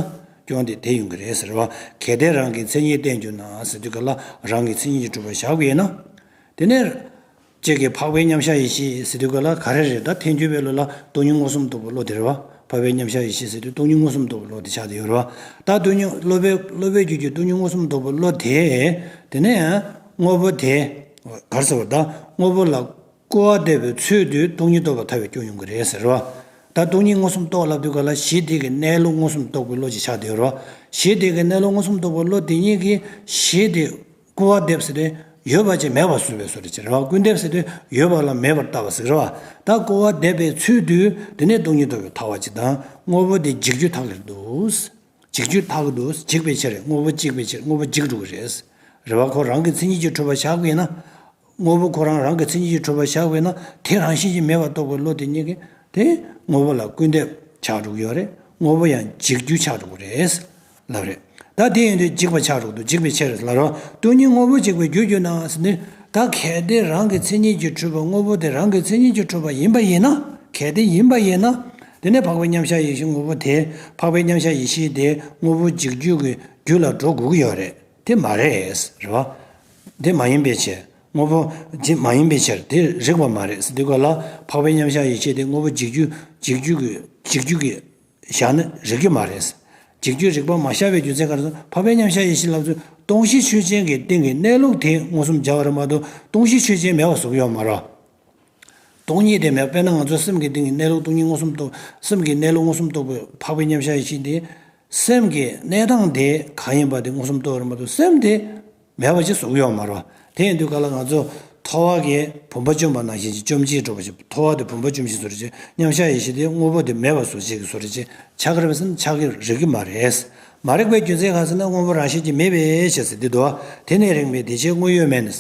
སྐྱོན་དེ་དེ་ཡོང་གི་རེད་ཟེར་བ། གལ་ཏེ་རང་གི་མཚན་ཉིད་བསྟན་གྱུར་ན་ཟེར་དུས་ག་ལ་རང་གི་མཚན་ཉིད་ཀྱིས་གྲུབ་པར་བཞག་པ་ཡིན་ན། དེ་ནས། གཅིག་གིས་འཕགས་པའི་མཉམ་གཞག་ཡེ་ཤེས་ཟེར་དུས་ག་ལ་ག་རེ་རེད། ད་ཐལ་འགྱུར་བའི་བློ་ལ་སྟོང་ཉིད་མངོན་སུམ་རྟོགས་པའི་བློ་དེ་རེད་བ། འཕགས་པའི་མཉམ་གཞག་ཡེ་ཤེས་ཟེར་དུས་སྟོང་ཉིད་མངོན་སུམ་རྟོགས་པའི་བློ་དེ་ཆགས་བསྡད་ཡོད་རེད་བ། ད་སྟོང་ཉིད་སློབ་པའི་སློབ་པའི་རྒྱུད་ཀྱི་སྟོང་ཉིད་མངོན་སུམ་རྟོགས་པའི་བློ་དེ། དེ་ནས་དངོས་པོ་དེ། ག་རེ་ཟེར་བ། ད་དངོས་པོ་ལ་སྐུར་བ་འདེབས་པའི་ཚུལ་དུ་སྟོང་ཉིད་རྟོགས་པར་ཐལ་བའི་སྐྱོན་ཡོང་གི་རེད་ཟེར་བ། ད་སྟོང་ཉིད་མངོན་སུམ་རྟོགས་ལབ་དུས་ག་ལ་གཞི་དེ་གི་གནས་ལུགས་མངོན་སུམ་རྟོགས་པའི་བློ་ཅིག་ཆགས་བསྡད་ཡོད་རེད་བ། གཞི་དེ་གི་གནས་ལུགས་མངོན་སུམ་རྟོགས་པའི་བློ་དེ་ཉིད་ཀྱིས་གཞི་དེ། སྐུར་བ་འདེབས་ཟེར་ཏེ་ཡོད་པ་ཅིག་མེད་པར་བཟོ་བའི་བཟོ་འདྲ་ཅིག་རེད་བ། སྐུར་འདེབས་ཟེར་ཏེ་ཡོད་པ་ལ་མེད་པར་བཏགས་པ་ཟིག་རེད་བ། ད་སྐུར་བ་འདེབས་པའི་ཚུལ་དུ་དེ་ནས་སྟོང་ཉིད་རྟོགས་པའི་ཐལ་བ་ཅིག་དང་དངོས་པོ་དེ་འཇིག་རྒྱུ་ཐལ་གྱི་འདུག་འཇིག་རྒྱུ་ཐལ་གྱི་འདུག་འཇིག་པའི་ཕྱིར། དངོས་པོ་འཇིག་པའི་ཕྱིར། དངོས་པོ་འཇིག་འགྲོ་གི་རེད། རེད་བ། ཁོ་རང་གི་མཚན་ཉིད་ཀྱིས་གྲུབ་པར་བཞག་པས་ན། དངོས་པོ་ཁོ་རང་རང་གི་མཚན་ཉིད་ཀྱིས་གྲུབ་པར་བཞག་པས་ན་དེ་རང་བཞིན་གྱིས་མེད་པར་རྟོགས་པའི་བློ་དེ་ཉིད་ཀྱིས་དེ་དངོས་པོ་ལ་སྐུར་འདེབས་ཆགས་འགྲོ་གི་ཡོད་རེད། དངོས་པོ་ཡང་འཇིག་རྒྱུ་ཆགས་འགྲོ་གི་རེད། ལབ་རེད། ད་དེ་ཡིན་དུས་འཇིག་པ་ཆགས་འགྲོ་འདུག་འཇིག་པའི་ཕྱིར་ལབ་རོ། སྟོང་ཉིད་དངོས་པོ་འཇིག་པར་འགྱུར་གྱུར་ན་ཟེར་ནས། ད་གལ་ཏེ་རང་གི་མཚན་ཉིད་ཀྱིས་གྲུབ་པ་དངོས་པོ་དེ་རང་གི་མཚན་ཉིད་ཀྱིས་གྲུབ་པ་ཡིན་པ་ཡིན་ན། གལ་ཏེ་ཡིན་པ་ཡིན་ན། དེ་ནས་འཕགས་པའི་མཉམ་གཞག་ཡེ་ཤེས་དངོས་པོ་དེ། འཕགས་པའི་མཉམ་གཞག་ཡེ་ཤེས་དེ་དངོས་པོ་འཇིག་རྒྱུ་གི་རྒྱུ་ལ་འགྲོ་དགོས་ཀྱི་ཡོད་རེད། དེ་མ་རེད། རེད་བ། དེ་མ་ཡིན་པའི་ཕྱིར། དངོས་པོ་འཇིག་མ་ཡིན་པའི་ཕྱིར་དེ་རིགས་པ་མ་རེད་ཟེར་དུས་ག་ལ། འཕགས་པའི་མཉམ་གཞག་ཡེ་ཤེས་དེ་དངོས་པོ་འཇིག་རྒྱུ་འཇིག་རྒྱུ་གི་འཇིག་རྒྱུ་གི་བཞག་ན་རིགས་རྒྱུད་མ་རེད། འཇིག་རྒྱུད་རིགས་པ་མ་བཞག་པའི་རྒྱུ་མཚན་ག་རེ་ཟེར། འཕགས་པའི་མཉམ་གཞག་ཡེ་ཤེས་ལབ་ཚུལ་སྟོང་གཞི་ཆོས་ཅན་གྱི་སྟེང་གི་གནས་ལུགས་དེ་མངོན་སུམ་སྦྱར་བ་རེད་མ་གཏོགས་སྟོང་གཞི་ཆོས་ཅན་མེད་པ་བཟོ་གི་ཡོད་མ་རེད། སྟོང་ཉིད་དེ་མེད། དཔེར་ན་ང་ཚོ་སེམས་ཀྱི་སྟེང་གི་གནས་ལུགས་སྟོང་ཉིད་མངོན་སུམ་རྟོགས། སེམས་ཀྱི་གནས་ལུགས་མངོན་སུམ་རྟོགས་པའི་འཕགས་པའི་མཉམ་གཞག་ཡེ་ཤེས་དེ། སེམས་ཀྱི་གནས་སྟངས་དེ་གང་ཡིན་པ་དེ་མངོན་སུམ་རྟོགས་རེད་མ་གཏོགས་སེམས་དེ་མེད་པ་ཅིག་བཟོ་གི་ཡོད་མ་རེད། དེ་ཡིན་དུས་ག་ལ་ང་ཚོ་ཐོ་བ་གི་བུམ་པ་བཅོམ་པ་ནང་བཞིན་གྱི་བཅོམ་བྱེད་འགྲོ་བ་ཞིག་ཐོ་བ་དེ་བུམ་པ་བཅོམ་བྱེད་བཟོ་འདྲ་ཅིག་མཉམ་གཞག་ཡེ་ཤེས་དེ་དངོས་པོ་དེ་མེད་པ་བཟོ་བྱེད་ཀྱི་བཟོ་འདྲ་ཅིག་ཆགས་ཀྱི་རེད་པས་ཟེར་ན་ཆགས་ཀྱི་རེད་ཀྱི་མ་རེད། མ་རིག་པའི་རྒྱུ་མཚན་གང་ཟེར་ན་དངོས་པོ་རང་བཞིན་གྱིས་མེད་པའི་ཕྱིར་ཟེར་དེ་འདུག་དེ་ནས་རིགས་མེད་དེ་ཕྱིར་དངོས་ཡོད་མེད་ནས།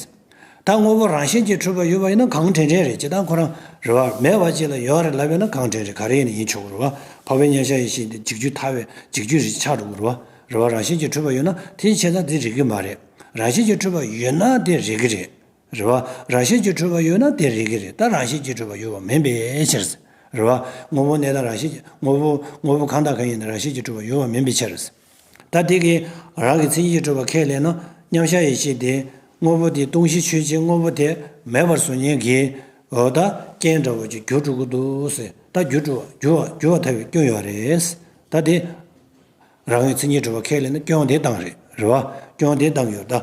ད་དངོས་པོ་རང་བཞིན་གྱིས་གྲུབ་པ་ཡོད་པ་ཡིན་ན་གང་དྲན་དྲན་རེད། ཇི་ལྟར་ཁོ་རང་རེད་བ། མེད་པ་ཅིག་ལ་ཡོད་རེད་ལབ་ཡོད་ན་གང་དྲན་རེད། ག་རེ་ཡིན་ན་ཡིན་ཆོག་གི་རེད་བ། འཕགས་པའི་མཉམ་གཞག་ཡེ་ཤེས་འདི་འཇིག་རྒྱུ་ཐལ་བའི་འཇིག་རྒྱུ་རེད་ཆགས་འགྲོ་གི་རེད་བ། རེད་བ། རང་བཞིན་གྱིས་གྲུབ་པ་ཡོད་ན་དེ་བྱས་ཙང་དེ་རིགས་རྒྱུད་མ་རེད། རང་བཞིན་གྱིས་གྲུབ་པ་ཡོད་ན་དེ་རིགས་རྒྱུད་རེད། རེད་བ། རང་བཞིན་གྱིས་གྲུབ་པ་ཡོད་ན་དེ་རིགས་རྒྱུད་རེད། ད་རང་བཞིན་གྱིས་གྲུབ་པ་ཡོད་པ་མིན་པའི་ཕྱིར། རེད་བ། དངོས་པོ་གནས་སྟངས་རང་བཞིན་གྱིས་དངོས་པོ་དངོས་པོ་གང་དང་གང་ཡིན་ན་རང་བཞིན་གྱིས་གྲུབ་པ་ཡོད་པ་མིན་པའི་ཕྱིར། ད་དེ་གིས་རང་གི་མཚན་ཉིད་ཀྱིས་གྲུབ་པ་ཁས་ལེན་ན་མཉམ་གཞག་ཡེ་ཤེས་དེ་དངོས་པོ་དེ་སྟོང་གཞི་ཆོས་ཅན་དངོས་པོ་དེ་མེད་པར་བཟོ་མཁན་གྱི་འོ་ད་རྐྱེན་འདྲ་བོ་ཅིག་གྱུར་འགྲོ་གི་འདུག་ཟེར། ད་འགྱུར་འགྲོ་འགྱུར་བ་འགྱུར་བ་ཐལ་བའི་སྐྱོན་ཡོད་རེད། ད་དེ་རང་གི་མཚན་ཉིད་གྲུབ་པ་ཁས་ལེན་ན་སྐྱོན་དེ་བཏང་རེད། རེད་བ། སྐྱོན་དེ་བཏང་ཡོད་ད།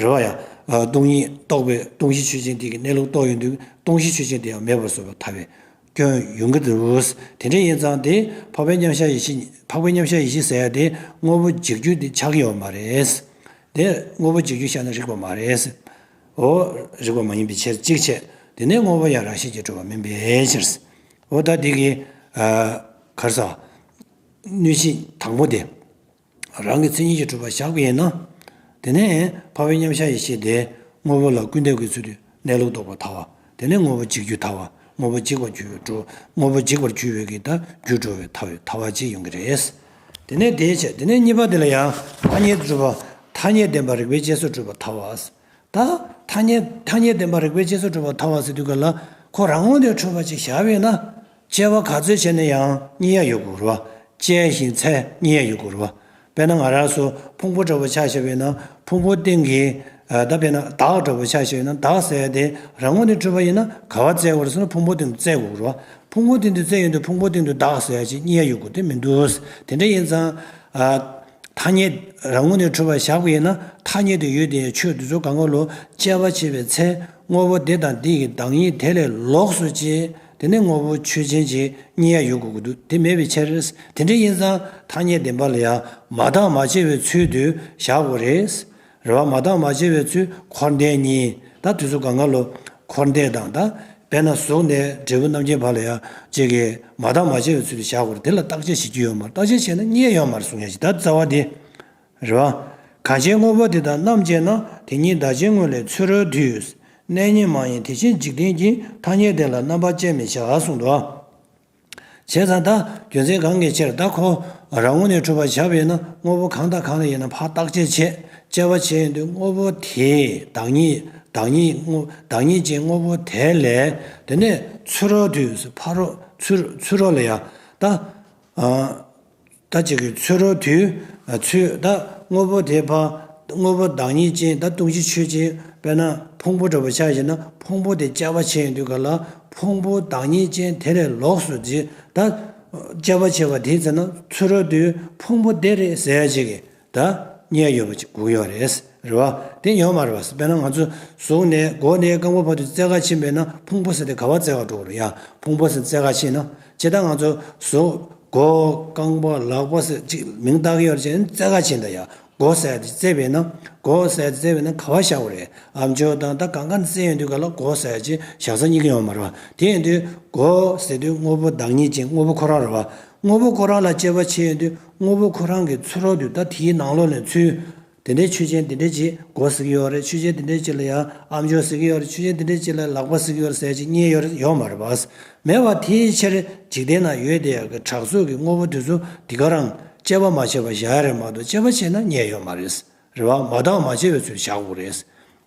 རེད་བ་ཡ། སྟོང་ཉིད་རྟོགས་པའི་སྟོང་གཞི་ཆོས་ཅན་དེ་གི་གནས་ལུགས་རྟོགས་ཡོང་དུས་སྟོང་གཞི་ཆོས་ཅན་དེ་ཡང་མེད་པར་བཟོ་བ་ཐལ་བའི་སྐྱོན་ཡོང་གི་འདུག་དེ་འདྲ་ཡིན་ཙང་དེ་འཕགས་པའི་མཉམ་གཞག་ཡེ་ཤེས་འཕགས་པའི་མཉམ་གཞག་ཡེ་ཤེས་ཟེར་ཡ་དེ་དངོས་པོ་འཇིག་རྒྱུ་དེ་ཆགས་ཀྱི་ཡོད་མ་རེད། དེ་དངོས་པོ་འཇིག་རྒྱུ་བཞག་ན་རིགས་པ་མ་རེད། འོ། རིགས་པ་མ་ཡིན་པའི་ཕྱིར་གཅིག་བྱས། དེ་ནས་དངོས་པོ་ཡང་རང་བཞིན་གྱིས་གྲུབ་པ་མིན་པའི་ཕྱིར། འོ་ད་འདི་གི་ག་རེ་ཟ། གནོད་བྱེད་དང་པོ་དེ། རང་གི་མཚན་ཉིད་ཀྱིས་གྲུབ་པ་བཞག་པ་ཡིན་ན། དེ་ནས་འཕགས་པའི་མཉམ་གཞག་ཡེ་ཤེས་དེ་དངོས་པོ་ལ་སྐུར་འདེབས་ཀྱི་ཚུལ་དུ་གནས་ལུགས་རྟོགས་པར་ཐལ་བ། དེ་ནས་དངོས་པོ་འཇིག་རྒྱུ་ཐལ་བ། དངོས་པོ་འཇིག་པར་གྱུར་པའི་འགྲོ། དངོས་པོ་འཇིག་པར་གྱུར་པའི་གི་ད་རྒྱུར་འགྲོ་བའི་ཐལ་བའི་ཐལ་བ་གཅིག་ཡོང་གི་རེད། དེ་ནས་དེའི་ཕྱིར་དེ་ནས་གཉིས་པ་དེ་ལ་ཡང་ཐ་སྙད་དུ་གྲུབ་པ། ཐ་སྙད་བདེན་པ་རིགས་པས་དཔྱད་སོགས་གྲུབ་པར་ཐལ་བ། ད་ཐ་སྙད་ཐ་སྙད་བདེན་པ་རིགས་པས་དཔྱད་སོགས་གྲུབ་པར་ཐལ་བ་ཟེར་དུས་ག་ལ་ཁོ་རང་ངོས་ནས་གྲུབ་པ་ཅིག་བཞག་པས་ན། དཔྱད་པ་ག་ཚོད་བྱས་ན་ཡང་རྙེད་ཡ་ཡོད་དགོས་རེད་བ། དཔྱད་ཞིང་འཚོལ་རྙེད་ཡ་ཡོད་དགོས་རེད་བ། དཔེར་ན་ང་རང་ཚོ་ཕུང་པོ་འདྲ་པོ་ཆ་བཞག་པས་ན་ཕུང་པོ་སྟེང་གི་ད་དཔེར་ན་བདག་འདྲ་པོ་ཆ་བཞག་པས་ན་བདག་ཟེར་ཡ་དེ་རང་ངོས་ནས་གྲུབ་པ་ཡིན་ན་ག་པར་བཙལ་དགོས་རེད་ཟེར་ན་ཕུང་པོ་སྟེང་དུ་བཙལ་དགོས་རེད་བ། ཕུང་པོ་སྟེང་དུ་བཙལ་ཡོང་དུས་ཕུང་པོ་སྟེང་དུ་བདག་ཟེར་ཡ་ཅིག་རྙེད་ཡ་ཡོད་དགོས་དེ་མི་འདུག་དེ་འདྲ་ཡིན་ཙང་། ཐ་སྙད་རང་ངོས་ནས་གྲུབ་པ་བཞག་པ་ཡིན་ན་ཐ་སྙད་དུ་ཡོད་དེ་ཆོས་འདི་ཚོ་གང་ག་ལོ་དཔྱད་པ་བྱེད་པའི་ཚེ་དངོས་པོ་འདི་དང་འདི་ཡི་བདག་ཉིད་དེ་ལས་ལོགས་སུ་སྐྱེས། དེ་ནས་དངོས་པོ་ཆོས་ཅན་ཅིག་རྙེད་ཡ་ཡོད་དགོས་ཀྱི་འདུག་དེ་མེད་པའི་ཕྱིར། དེ་འདྲ་ཡིན་ཙང་ཐ་སྙད་བདེན་པ་ལ་ཡང་མ་བརྟགས་མ་དཔྱད་པའི་ཚུལ་དུ་བཞག་དགོས་རེད། རེད་བ། མ་བརྟགས་མ་དཔྱད་པའི་ཚུལ་འཁོར་འདས་གཉིས་ད་དུས་ཚོད་གང་ག་ལོ་འཁོར་འདས་དང་ད་དཔེར་ན་གཟུགས་ནས་འབྲས་བུ་རྣམ་མཁྱེན་བར་ལ་ཡང་ཅིག་གིས་མ་བརྟགས་མ་དཔྱད་པའི་ཚུལ་དུ་བཞག་དགོས་རེད། དེ་ལ་བརྟག་དཔྱད་བྱེད་རྒྱུ་ཡོད་མ་རེད། བརྟག་དཔྱད་བྱས་ན་རྙེད་ཡོད་མ་རེད་གསུང་ཡ་ཞིག་ད་རྩ་བ་དེ། རེད་བ། གང་ཕྱིར་དངོས་པོ་དེ་དག་རྣམ་དཔྱད་ན། དེ་ཉིད་བདག་ཅན་དངོས་ལས་ཚུ་རོལ་དུས། གནས་ཉིད་མ་ཡིན་དེ་བཞིན་འཇིག་རྟེན་གྱི། ཐ་སྙད་དེ་ལ་རྣམ་པར་དཔྱད་མི་བྱ་གསུངས་འདུག་བྱས་ཙང་ད་རྒྱུ་མཚན་གང་གི་ཕྱིར་ད་ཁོ་རང་ངོས་ནས་གྲུབ་པ་བཞག་པས་ན་དངོས་པོ་གང་དང་གང་ལ་ཡིན་ན་ཕར་བརྟག་དཔྱད་བྱེད་དཔྱད་པ་བྱེད་ཡོང་དུས་དངོས་པོ་དེའི་བདག་ཉིད་བདག་ཉིད་དངོས་བདག་ཉིད་ཅན་དངོས་པོ་དེ་ལས་དེ་ནས་ཚུ་རོལ་དུས་ཕ་རོལ་ཚུ་ཚུ་རོལ་ལ་ཡང་ད་ཨ། ད་ཅིག་གི་ཚུ་རོལ་དུས་ ཚུལ་ད་དངོས་པོ་དེ་ཕར་དངོས་པོ་བདག་ཉིད་ཅན་ད་སྟོང་གཞི་ཆོས་ཅན། དཔེར་ན་ཕུང་པོ་འདྲ་པོ་ཆ་བཞག་ན་ཕུང་པོ་དེ་དཔྱད་པ་བྱས་ཡོང་དུས་ག་ལ་ཕུང་པོ་བདག་ཉིད་ཅན་དེ་ལས་ལོགས་སུ་ཅིག་ད་དཔྱད་པ་བྱས་པ་དེའི་ཚེ་ན་ཚུར་རོལ་དུ་ཕུང་པོ་དེ་རེད་ཟེར་ཡ་ཅིག་གི་ད་རྙེད་ཡོད་པ་ཅིག་དགོས་ཡོད་རེད། རེད་བ། དེ་ཡོད་མ་རེད་བ། དཔེར་ན་ང་ཚོ་གཟུགས་ནས་མགོ་ནས་རྐང་པ་བར་དུ་རྩེ་ག་ཕྱིན་པས་ན་ཕུང་པོ་ཟེར་དེ་ག་བ་རྩེ་ག་འགྲོ་གི་རེད་ཡ། ཕུང་པོ་ཟེར་རྩེ་ག་ཕྱིན་ན་ཇི་ལྟར་ང་ཚོ་གཟུགས་མགོ་རྐང་པ་ལག་པ་ཟེར་ཅིག་མིང་བཏགས་ཀྱི་ཡོད་རེད་ཅེ་ན་རྩེ་ག་ཕྱིན་ད་ཡ། མགོ་ཟེར་དེ་རྩེ་བས་ན་མགོ་ཟེར་དེ་རྩེ་བས་ན་ག་བ་བཞག་དགོས་རེད། ཨམ་ཅོག་དང་ད་གང་ག་ནས་རྩེ་ཡོང་དུས་ག་ལ་མགོ་ཟེར་ཅེ་བཞག་ས་རྙེད་ཀྱི་ཡོད་མ་རེད་བ། དེ་ཡིན་དུས་མགོ་ཟེར་དུས་དངོས་པོ་བདག་ཉིད་ཅན་དངོས་པོ་ཁོ་རང་རེད་བ། དངོས་པོ་ཁོ་རང་ལ་དཔྱད་པ་བྱས་ཡོང་དུས་དངོས་པོ་ཁོ་རང་གི་ཚུར་རོལ་དུ་ད་དེའི་ནང་ལོགས་ནས་ཚུར། དེ་འདྲའི་ཆོས་ཅན་དེ་འདྲའི་ཅིག་མགོ་ཟེར་གྱི་ཡོད་རེད། ཆོས་ཅན་དེ་འདྲའི་ཅིག་ལ་ཡང་ཨམ་ཅོག་ཟེར་གྱི་ཡོད་རེད། ཆོས་ཅན་དེ་འདྲའི་ཅིག་ལ་ལག་པ་ཟེར་གྱི་ཡོད་རེད་ཟེར་ཅིག་རྙེད་ཡོད་རེད་ཡོད་མ་རེད་པ། མེད་པ་དེའི་ཕྱིར་འཇིག་རྟེན་ན་ཡོད་དེ་ཡག་གི་གྲགས་ཚོད་ཀྱི་དངོས་པོ་དེ་ཚོ་དེ་ག་རང་དཔྱད་པ་མ་བྱས་པ་བཞག་ཡ་རེད་མ་གཏོགས་དཔྱད་པ་བྱས་ན་རྙེད་ཡོད་མ་རེད། རེད་བ། མ་བརྟགས་མ་དཔྱད་པའི་ཚུལ་བཞག་དགོས་རེད།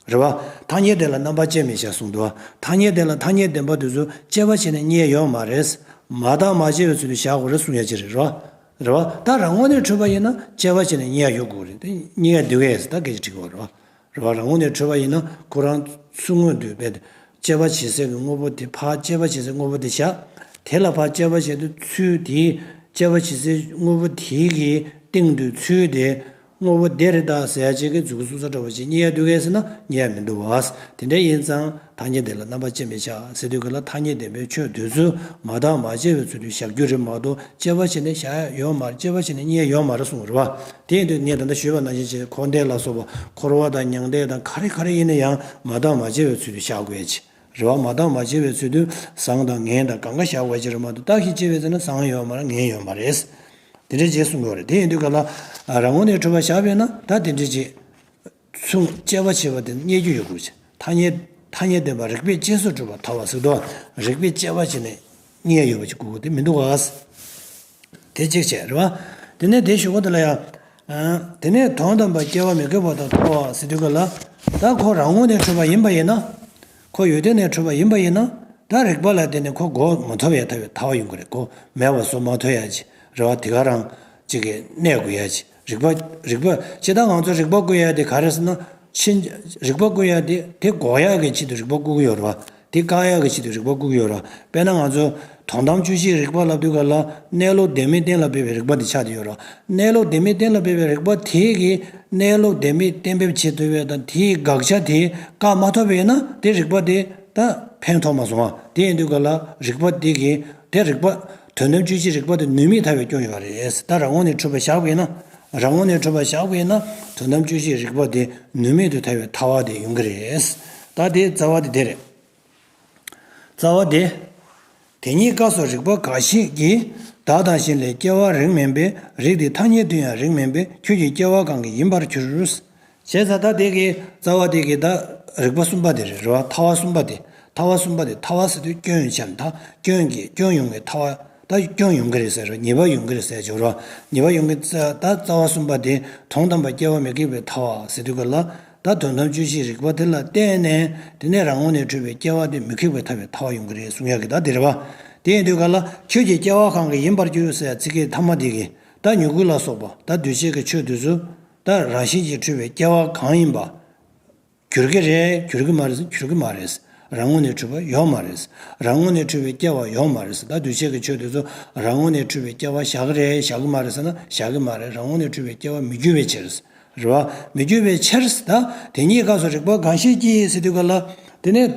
རེད་བ། ཐ་སྙད་དེ་ལ་རྣམ་པར་དཔྱད་མི་བྱ་གསུངས་འདུག་ཐ་སྙད་དེ་ལ་ཐ་སྙད་བདེན་པ་དེ་ཚོ་དཔྱད་པ་བྱས་ནས་རྙེད་ཡོད་མ་རེད། མ་བརྟགས་མ་དཔྱད་པའི་ཚུལ་དུ་བཞག་དགོས་རེད་གསུང་ཡ་ཅིག་རེད། རེད་བ། རེད་བ། ད་རང་ངོས་ནས་འཕྲོད་པ་ཡིན་ན་དཔྱད་པ་བྱས་ནས་རྙེད་ཡ་ཡོད་དགོས་རེད། དེ་རྙེད་ཡ་འདུག་གས་ད་སྐད་ཆ་དྲི་དགོས་རེད་བ། རེད་བ། རང་ངོས་ནས་འཕྲོད་པ་ཡིན་ན་ཁོ་རང་ཚུར་ངོས་དུ་བས་དཔྱད་པ་བྱེད་སའི་གི་དངོས་པོ་དེ་ཕར་དཔྱད་པ་བྱེད་སའི་དངོས་པོ་དེ་བཞག་དེ་ལ་ཕར་དཔྱད་པ་བྱེད་དུས་ཚུལ་དེའི་དཔྱད་པ་བྱེད་སའི་དངོས་པོ་དེའི་གི་སྟེང་དུ་ཚུལ་དེ། དངོས་པོ་དེ་རེད་ད་ཟེར་ཡ་ཅིག་གི་མཛུབ་གུ་བཙུགས་ས་འདྲ་བོ་ཅིག་རྙེད་ཡ་འདུག་གས་ཟེར་ན་རྙེད་ཡ་མི་འདུག་བ། དེ་འདྲ་ཡིན་ཙང་ཐ་སྙད་དེ་ལ་རྣམ་པར་དཔྱད་མི་བྱ་ཟེར་དུས་ག་ལ་ཐ་སྙད་བདེན་པའི་ཆོས་དེ་ཚོ་མ་བརྟགས་མ་དཔྱད་པའི་ཚུལ་དུ་བཞག་རྒྱུ་རེད་མ་གཏོགས་དཔྱད་པ་བྱས་ནས་བཞག་ཡ་ཡོད་མ་རེད། དཔྱད་པ་བྱས་ནས་རྙེད་ཡ་ཡོད་མ་རེད་གསུངས་པ་རེད་བ། དེ་ཡིན་དུས་ངས་ད་ལྟ་ཞུས་པ་ནང་བཞིན་བྱས་འཁོར་འདས་ལ་སོགས་པ་འཁོར་བ་དང་མྱང་འདས་དང་ག་རེ་ག་རེ་ཡིན་ན་ཡང་མ་བརྟགས་མ་དཔྱད་པའི་ཚུལ་དུ་བཞག་དགོས་ཡ་ཅིག་རེད་བ། མ་བརྟགས་མ་དཔྱད་པའི་ཚུལ་དུ་བཟང་དང་ངན་དང་གང་ག་བཞག་དགོས་ཡ་ཅིག་རེད་མ་གཏོགས་བརྟགས་ཤིང་དཔྱད་པའི་ཚེ་ན་བཟང་ཡོད་མ་རེད། ངན་ཡོད་མ་རེད། དེ་འདྲ་བྱས་གསུང་གི་ཡོད་རེད། དེ་ཡིན་དུས་ག་ལ་རང་ངོས་ནས་འཕྲོད་པ་བཞག་པས་ན་ད་དེ་འདྲ་བྱས་ཚུར་དཔྱད་པ་བྱས་པ་དེ་རྙེད་རྒྱུ་ཡོད་དགོས་ཀྱི། ཐ་སྙད་ཐ་སྙད་བདེན་པ་རིགས་པས་དཔྱད་སོགས་གྲུབ་པ་ཐལ་བ་ཟེར་དུས་རིགས་པས་དཔྱད་པ་བྱས་ནས་རྙེད་ཡོད་པ་ཅིག་དགོས་ཀྱི་དེ་མི་འདུག་ག་དེ་གཅིག་བྱས་རེད་བ། དེ་ནས་དེ་ཞུ་གོ་དེ་ལ་ཡང་། དེ་ནས་དོན་དམ་པར་སྐྱེ་བ་མི་དགོས་པ་དང་ཐལ་བ་ཟེར་དུས་ག་ལ། ད་ཁོ་རང་ངོས་ནས་འཕྲོད་པ་ཡིན་པ་ཡིན་ན། ཁོ་ཡོད་དོན་ནས་འཕྲོད་པ་ཡིན་པ་ཡིན་ན། ད་རིགས་པ་ལ་བརྟེན་ནས་ཁོ་མགོ་མ་ཐོན་པའི་ཐལ་བའི་ཐལ་བ་ཡོང་གི་རེད། ཁོ་མེད་པ་བཟོ་མ་ཐུབ་ཡ་ཅིག་རེད་བ། དེ་ག་རང་ཅིག་གི་གནས་དགོས་ཡ་ཅིག་རིགས་པ་རིགས་པ་ཇི་ལྟར་ང་ཚོ་རིགས་པ་བཀོད་ཡ་དེ་ག་རེ་ཟེར་ན། ཕྱིན་རིགས་པ་བཀོད་ཡ་དེ་དེ་འགོག་ཡ་གི་ཆེད་དུ་རིགས་པ་བཀོད་ཀྱི་ཡོད་རེད་བ། དེ་བཀག་ཡ་གི་ཆེད་དུ་རིགས་པ་བཀོད་ཀྱི་ཡོད་རེད་བ། དཔེར་ན་ང་ཚོ་དོན་དམ་དཔྱོད་བྱེད་རིགས་པ་ལབ་དུས་ག་ལ་གནས་ལུགས་བདེན་མེད་གཏན་ལ་འབེབས་པའི་རིགས་པ་དེ་ཆགས་བསྡད་ཡོད་རེད་བ། གནས་ལུགས་བདེན་མེད་གཏན་ལ་འབེབས་པའི་རིགས་པ་དེ་གིས་གནས་ལུགས་བདེན་མེད་གཏན་འབེབས་བྱེད་ཐུབ་པ་དང་དེའི་དགག་བྱ་དེ་བཀག་མ་ཐུབ་པ་ཡིན་ན་དེ་རིགས་པ་དེ་ད་ཕན་ཐོགས་མ་སོང་བ། དེ་ཡིན་དུས་ག་ལ་རིགས་པ་དེ་གིས་དེ་རིགས་པ་དོན་དམ་དཔྱོད་བྱེད་རིགས་པ་དེ་ནུས་མེད་ཐལ་བའི་སྐྱོན་ཡོད་རེད། ད་རང་ངོས་ནས་འཕྲོད་པ་བཞག་པ་ཡིན་ན། རང་ངོས་ནས་འཕྲོད་པ་བཞག་པ་ཡིན་ན་དོན་དམ་དཔྱོད་བྱེད་རིགས་པ་དེ་ནུས་མེད་དུ་ཐལ་བའི་ཐལ་བ་དེ་ཡོང་གི་རེད། ད་དེ་རྩ་བ་དེ་དེ་རེད། རྩ་བ་དེ། དེ་གཉིས་ཀ་སོགས་རིགས་པ་འགའ་ཞིག་གིས་བདག་དང་གཞན་ལས་སྐྱེ་བ་རིགས་མིན་པས་རིགས་དེ་ཐ་སྙད་དུ་ཡང་རིགས་མིན་པས་ཁྱོད་ཀྱི་སྐྱེ་བ་གང་གི་ཡིན་པར་འགྱུར། བྱས་ཙང་ད་དེ་གི་རྩ་བ་དེ་གི་ད་རིགས་པ་གསུམ་པ་དེ་རེད་རེད་བ། ཐལ་བ་གསུམ་པ་དེ། ཐལ་བ་གསུམ་པ་དེ་ཐལ་བ་ཟེར་དུས་སྐྱོན་ཡོད་ཆགས་ད་སྐྱོན་གྱི་སྐྱོན་ཡོང་གི་ཐལ་བ་ད་སྐྱོན་ཡོང་གི་རེད་ཟེར་རོ། ཉེས་པ་ཡོང་གི་རེད་ཟེར་ཆོག་རོ། ཉེས་པ་ཡོང་གི་རྩ་ད་རྩ་བ་གསུམ་པ་དེ་དོན་དམ་པར་སྐྱེ་བ་མི་སྐྱེ་བའི་ཐལ་བ་ཟེར་དུས་ག་ལ། ད་དོན་དམ་དཔྱོད་བྱེད་རིགས་པ་དེ་ལ་བརྟེན་ནས་དེ་ནས་རང་ངོས་ནས་འཕྲོད་པའི་སྐྱེ་བ་དེ་མི་ཁེགས་པའི་ཐལ་བའི་ཐལ་བ་ཡོང་གི་རེད་གསུང་ཡག་གི་ད་དེ་རེད་བ། དེ་ཡིན་དུས་ག་ལ་ཁྱོད་ཀྱི་སྐྱེ་བ་གང་གི་ཡིན་པར་འགྱུར་ཟེར་ཚིག་གི་མཐའ་མ་དེ་གི་ད་མྱུ་གུ་ལ་སོགས་པ་ད་འདུས་བྱས་ཀྱི་ཆོས་དེ་ཚོ་ད་རང་བཞིན་གྱིས་འཕྲོད་པའི་སྐྱེ་བ་གང་ཡིན་པ། འགྱུར་གྱི་རེད་འགྱུར་གྱི་མ་རེད་ཟེར་འགྱུར་གྱི་མ་རེད། རང་ངོས་ནས་འཕྲོད་པ་ཡོད་མ་རེད། རང་ངོས་ནས་འཕྲོད་པའི་སྐྱེ་བ་ཡོད་མ་རེད། ད་འདུས་བྱས་ཀྱི་ཆོས་དེ་ཚོ་རང་ངོས་ནས་འཕྲོད་པའི་སྐྱེ་བ་བཞག་གི་རེད་བཞག་གི་མ་རེད་ཟེར་ན་བཞག་གི་མ་རེད། རང་ངོས་ནས་འཕྲོད་པའི་སྐྱེ་བ་མི་འགྱུར་བའི་ཕྱིར། རེད་བ། མི་འགྱུར་བའི་ཕྱིར་ད་དེ་གཉིས་ཀ་སོགས་རིགས་པ་གང་ཞིག་གིས་ཟེར་དུས་ག་ལ། དེ་ནས་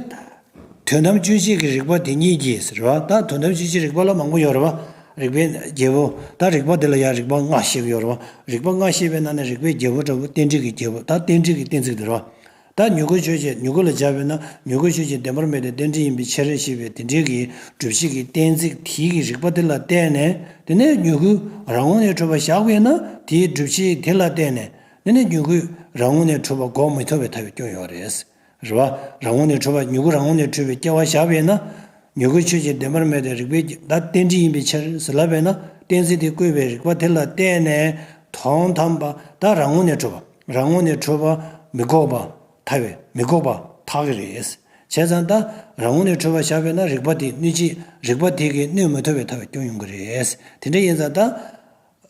དོན་དམ་དཔྱོད་བྱེད་ཀྱི་རིགས་པ་དེ་གཉིས་ཀྱིས་རེད་བ། ད་དོན་དམ་དཔྱོད་བྱེད་རིགས་པ་ལ་མང་པོ་ཡོད་རེད་བ། རིགས་པའི་རྒྱལ་པོ་ད་རིགས་པ་དེ་ལ་ཡང་རིགས་པ་ལྔ་བཤད་ཀྱི་ཡོད་རེད་བ། རིགས་པ་ལྔ་བཤད་པའི་ནང་ནས་རིགས་པའི་རྒྱལ་པོ་འདྲ་བོ་རྟེན་འབྲེལ་གྱི་རྒྱལ་པོ་ད་རྟེན་འབྲེལ་གྱི་གཏན་ཚིགས་དེ་རེད་བ། ད་མྱུ་གུ་ཆོས་ཅན་མྱུ་གུ་ལ་སྦྱར་བས་ན་མྱུ་གུ་ཆོས་ཅན་བདེན་པར་མེད་དེ་རྟེན་འབྲེལ་ཡིན་པའི་ཕྱིར་ཞེས་པའི་དེ་འདྲའི་གི་སྒྲུབ་བྱེད་ཀྱི་གཏན་ཚིགས་དེའི་གི་རིགས་པ་དེ་ལ་བརྟེན་ནས་དེ་ནས་མྱུ་གུ་རང་ངོས་ནས་འཕྲོད་པ་བཞག་པས་ན་དེའི་སྒྲུབ་བྱེད་དེ་ལ་བརྟེན་ནས་དེ་ནས་མྱུ་གུ་རང་ངོས་ནས་འཕྲོད་པ་འགོག་མི་ཐུབ་པའི་ཐལ་བའི་སྐྱོན་ཡོད་རེད། རེད་བ། རང་ངོས་ནས་འཕྲོད་པ་མྱུ་གུ་རང་ངོས་ནས་འཕྲོད་པའི་སྐྱེ་བ་བཞག་པས་ན། མྱུ་གུ་ཆོས་ཅན་བདེན་པར་མེད་དེ་རིགས་པའི་ད་རྟེན་འབྲེལ་ཡིན་པའི་ཕྱིར་ཟེར་ལབ་པས་ན་གཏན་ཚིགས་དེ་བཀོད་པའི་རིགས་པ་དེ་ལ་བརྟེན་ནས་དོན་དམ་པ་ད་རང་ངོས་ནས་འཕྲོད་པ་རང་ངོས་ནས་འཕྲོད་པ་མི་འགོག་པ། ཐལ་བས་མི་འགོག་པ་ཐལ་གྱི་རེད། བྱས་ཙང་ད་རང་ངོས་ནས་འཕྲོད་པ་བཞག་པས་ན་རིགས་པ་དེ་གནོད་བྱེད་རིགས་པ་དེ་གིས་གནོད་མི་ཐུབ་པའི་ཐལ་བའི་སྐྱོན་ཡོང་གི་རེད། དེ་འདྲ་ཡིན་ཙང་ད་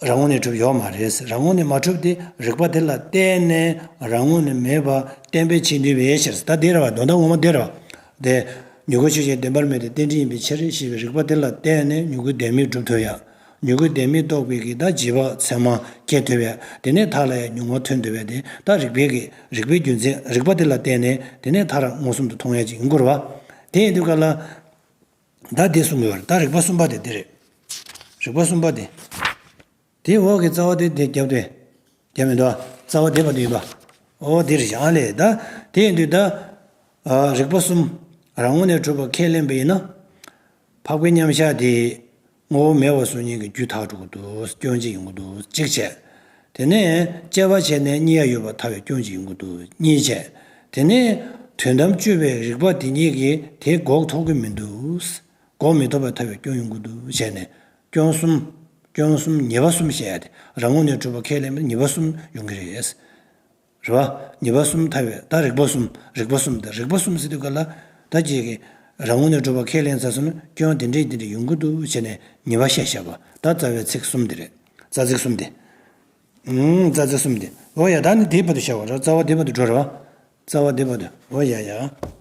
རང་ངོས་ནས་གྲུབ་ཡོད་མ་རེད། རང་ངོས་ནས་མ་གྲུབ་དེ་རིགས་པ་དེ་ལ་བརྟེན་ནས་རང་ངོས་ནས་མེད་པ་གཏན་འབེབས་བྱེད་ནུས་པའི་ཕྱིར། ད་དེ་རེད་བ། དོན་དག་ངོ་མ་དེ་རེད་བ། དེ་མྱུ་གུ་ཆོས་ཅན་བདེན་པར་མེད་དེ་རྟེན་འབྲེལ་ཡིན་པའི་ཕྱིར་ཞེས་པའི་རིགས་པ་དེ་ལ་བརྟེན་ནས་མྱུ་གུ་བདེན་མེད་གྲུབ་ཐུབ་ཡ། མྱུ་གུ་བདེན་མེད་རྟོགས་པའི་གི་ད་བྱིས་པ་ཚད་མ་སྐྱེ་ཐུབ་ཡ། དེ་ནས་མཐའ་ལ་ཡ་མྱོང་བ་ཐོན་ཐུབ་ཡ། དེ་ད་རིགས་པའི་གི་རིགས་པའི་རྒྱུ་མཚན། རིགས་པ་དེ་ལ་བརྟེན་ནས་དེ་ནས་མཐར་མངོན་སུམ་དུ་མཐོང་ཡ་ཅིག་ཡིན་དགོས་རེད་བ། དེ་ཡིན་དུས་ག་ལ། ད་དེ་གསུང་གི་ཡོད་རེད། ད་རིགས་པ་གསུམ་པ་དེ་དེ་རེད། རིགས་པ་གསུམ་པ་དེ། དེའི་འོག་གི་རྩ་བ་དེ་དེ་རྒྱབ་དེ། རྒྱབ་མི་འདུག་རྩ་བ་དེ་བར་དུ་ཡིན་པ། འོ་དེ་རེད་ཤག་ཨ་ལས། ད་དེ་ཡིན་དུས་ད། ཨ། རིགས་པ་གསུམ་རང་ངོས་ནས་གྲུབ་པ་ཁས་ལེན་པ་ཡིན་ན། འཕགས་པའི་མཉམ་གཞག་དེ་ངོ་བོ་མེད་པ་སོང་ཉིད་ཀྱི་རྒྱུ་ཐག་གྲོལ་གྱི་འདུག་སྐྱོན་གཅིག་ཡོང་གི་འདུག་གཅིག་བྱས། དེ་ནས་དཔྱད་པ་བྱས་ནས་རྙེད་ཡ་ཡོད་པ་ཐལ་བའི་སྐྱོན་གཅིག་ཡོང་གི་འདུག་གཉིས་བྱས། དེ་ནས་དོན་དམ་དཔྱོད་པའི་རིགས་པ་དེ་ཉིད་ཀྱིས་དེ་འགོག་ཐུབ་ཀྱི་མི་འདུག་འགོག་མི་ཐུབ་པ་ཐལ་བའི་སྐྱོན་ཡོང་གི་འདུག་བྱས་ནས། སྐྱོན་གསུམ། སྐྱོན་གསུམ་ཉེས་པ་གསུམ་བཤད་ཡ་དེ། རང་ངོས་ནས་གྲུབ་པ་ཁས་ལེན་པ་ཉེས་པ་གསུམ་ཡོང་གི་རེད། རེད་བ། ཉེས་པ་གསུམ་ཐལ་བའི་ད་རིགས་པ་གསུམ། རིགས་པ་གསུམ་དེ། རིགས་པ་གསུམ་ཟེར་དུས་ག་ལ། ད་ཅིག་གི་རང་ངོས་ནས་གྲུབ་པ་ཁས་ལེན་ཚར་སོང་ན་སྐྱོན་དེ་འདྲས་དེ་འདྲས་ཡོང་གི་འདུག་བྱས་ནས་ཉེས་པ་བཤད་བཞག་པ། ད་རྩ་བའི་ཚིག་གསུམ་དེ་རེད། རྩ་ཚིག་གསུམ་དེ། ཨུམ། རྩ་ཚིག་གསུམ་དེ། འོ་ཡ། ད་ནི་དེའི་བར་དུ་བཤད་པ་རེད། རྩ་བ་དེའི་བར་དུ་འགྲོ་རེད་བ། རྩ་བ་དེའི་བར་དུ། འོ་ཡ་ཡ།